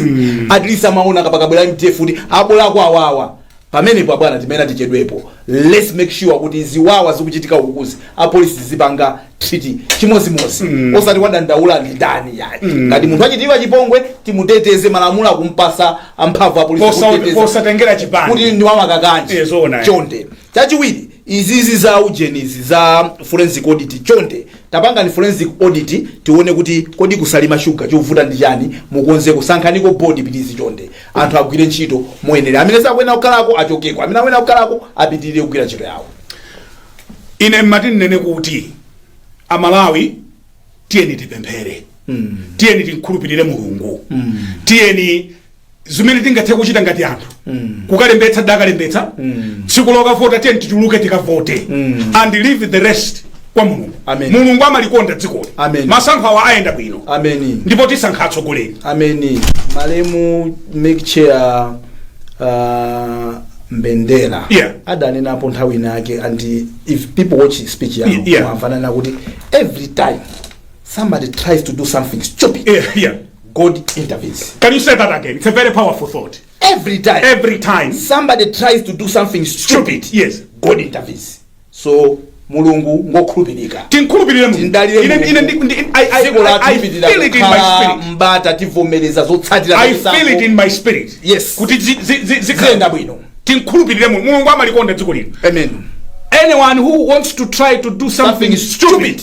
At least amaona kapakabwera MDF kuti abolako awawa. Pamenepo abwana, timene tichedwepo, let's make sure kuti ziwawa zikuchitika ukukuzi, apolisi zipanga treat chimozimozi, osati wadandaula ndi ndani yayi. Ngati munthu achitiwa chipongwe, timuteteze. Malamulo akumpasa amphamvu apolisi kuteteza posatengera chipani kuti ndi wamakakanji. Eh, zoona, eh. Chonde, chachiwiri, izizi za ujenizi za forensic audit, chonde tapangani forensic audit, tione kuti kodi kusalima shuga chovuta ndi chani. Mukonze kusankhaniko board, please. Chonde, anthu agwire ntchito moyenera. Amene sakuyenera kukhalako achokeko, amene akuyenera kukhalako apitirire kugwira ntchito yawo. Ine mmati nnene kuti Amalawi, tiyeni tipemphere, tiyeni tinkhulupirire Mulungu, tiyeni zimene tingathe kuchita ngati anthu, kukalembetsa dakalembetsa, tsiku lokavota tiyeni tichuluke tikavote and leave the rest kwa Mulungu. Amen. Mulungu amalikonda dzikoli. Amen. Masankho awa ayenda bwino Ameni. ndipo tisankha atsogoleri. Ameni. Malemu MEC chair Mbendera adanenapo nthawi inake, and if people watch speech yawo, mwamvanana kuti every time somebody tries to do something stupid, God intervenes. Can you say that again? It's a very powerful thought. Every time Every time somebody tries to do something stupid, God intervenes. So Mulungu ngokhulupirika. Tinkhulupirire Mulungu. Tindalire Ine Mulungu. ndi, Dziko lathu I lipitirira feel it in my kukhala spirit. mbata, tivomereza zotsatira I zachisankho. feel it in my spirit. Kuti Ziyenda bwino. Tinkhulupirire Mulungu. Mulungu amalikonda dziko lino. Amen. Anyone who wants to try to do something something stupid, stupid,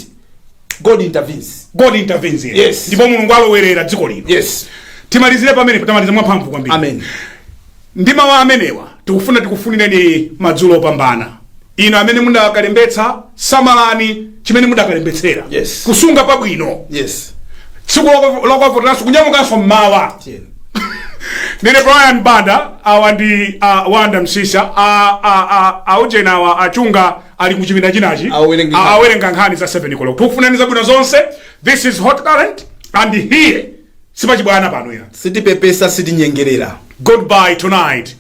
God intervenes. God intervenes here. Ndipo Mulungu alowerera dziko lino. Timalizire pamene tamaliza mwamphamvu kwambiri. Amen. Ndi mawu amenewa tikufuna tikufunireni madzulo opambana. Ino amene mudakalembetsa, samalani chimene mudakalembetsera, kusunga pabwino. Tsiku lokavoteranso kunyamukanso mmawa. Tiyeni. Ndine Brian Banda, awa ndi Wanda Msisa, aujena awa achunga ali kuchipinda chinachi. Awerenga nkhani. Awerenga nkhani za 7 koloko. Tikufunani zabwino zonse. This is Hot Current and here sipachibwana pano ya. Sitipepesa, sitinyengerera. Goodbye tonight.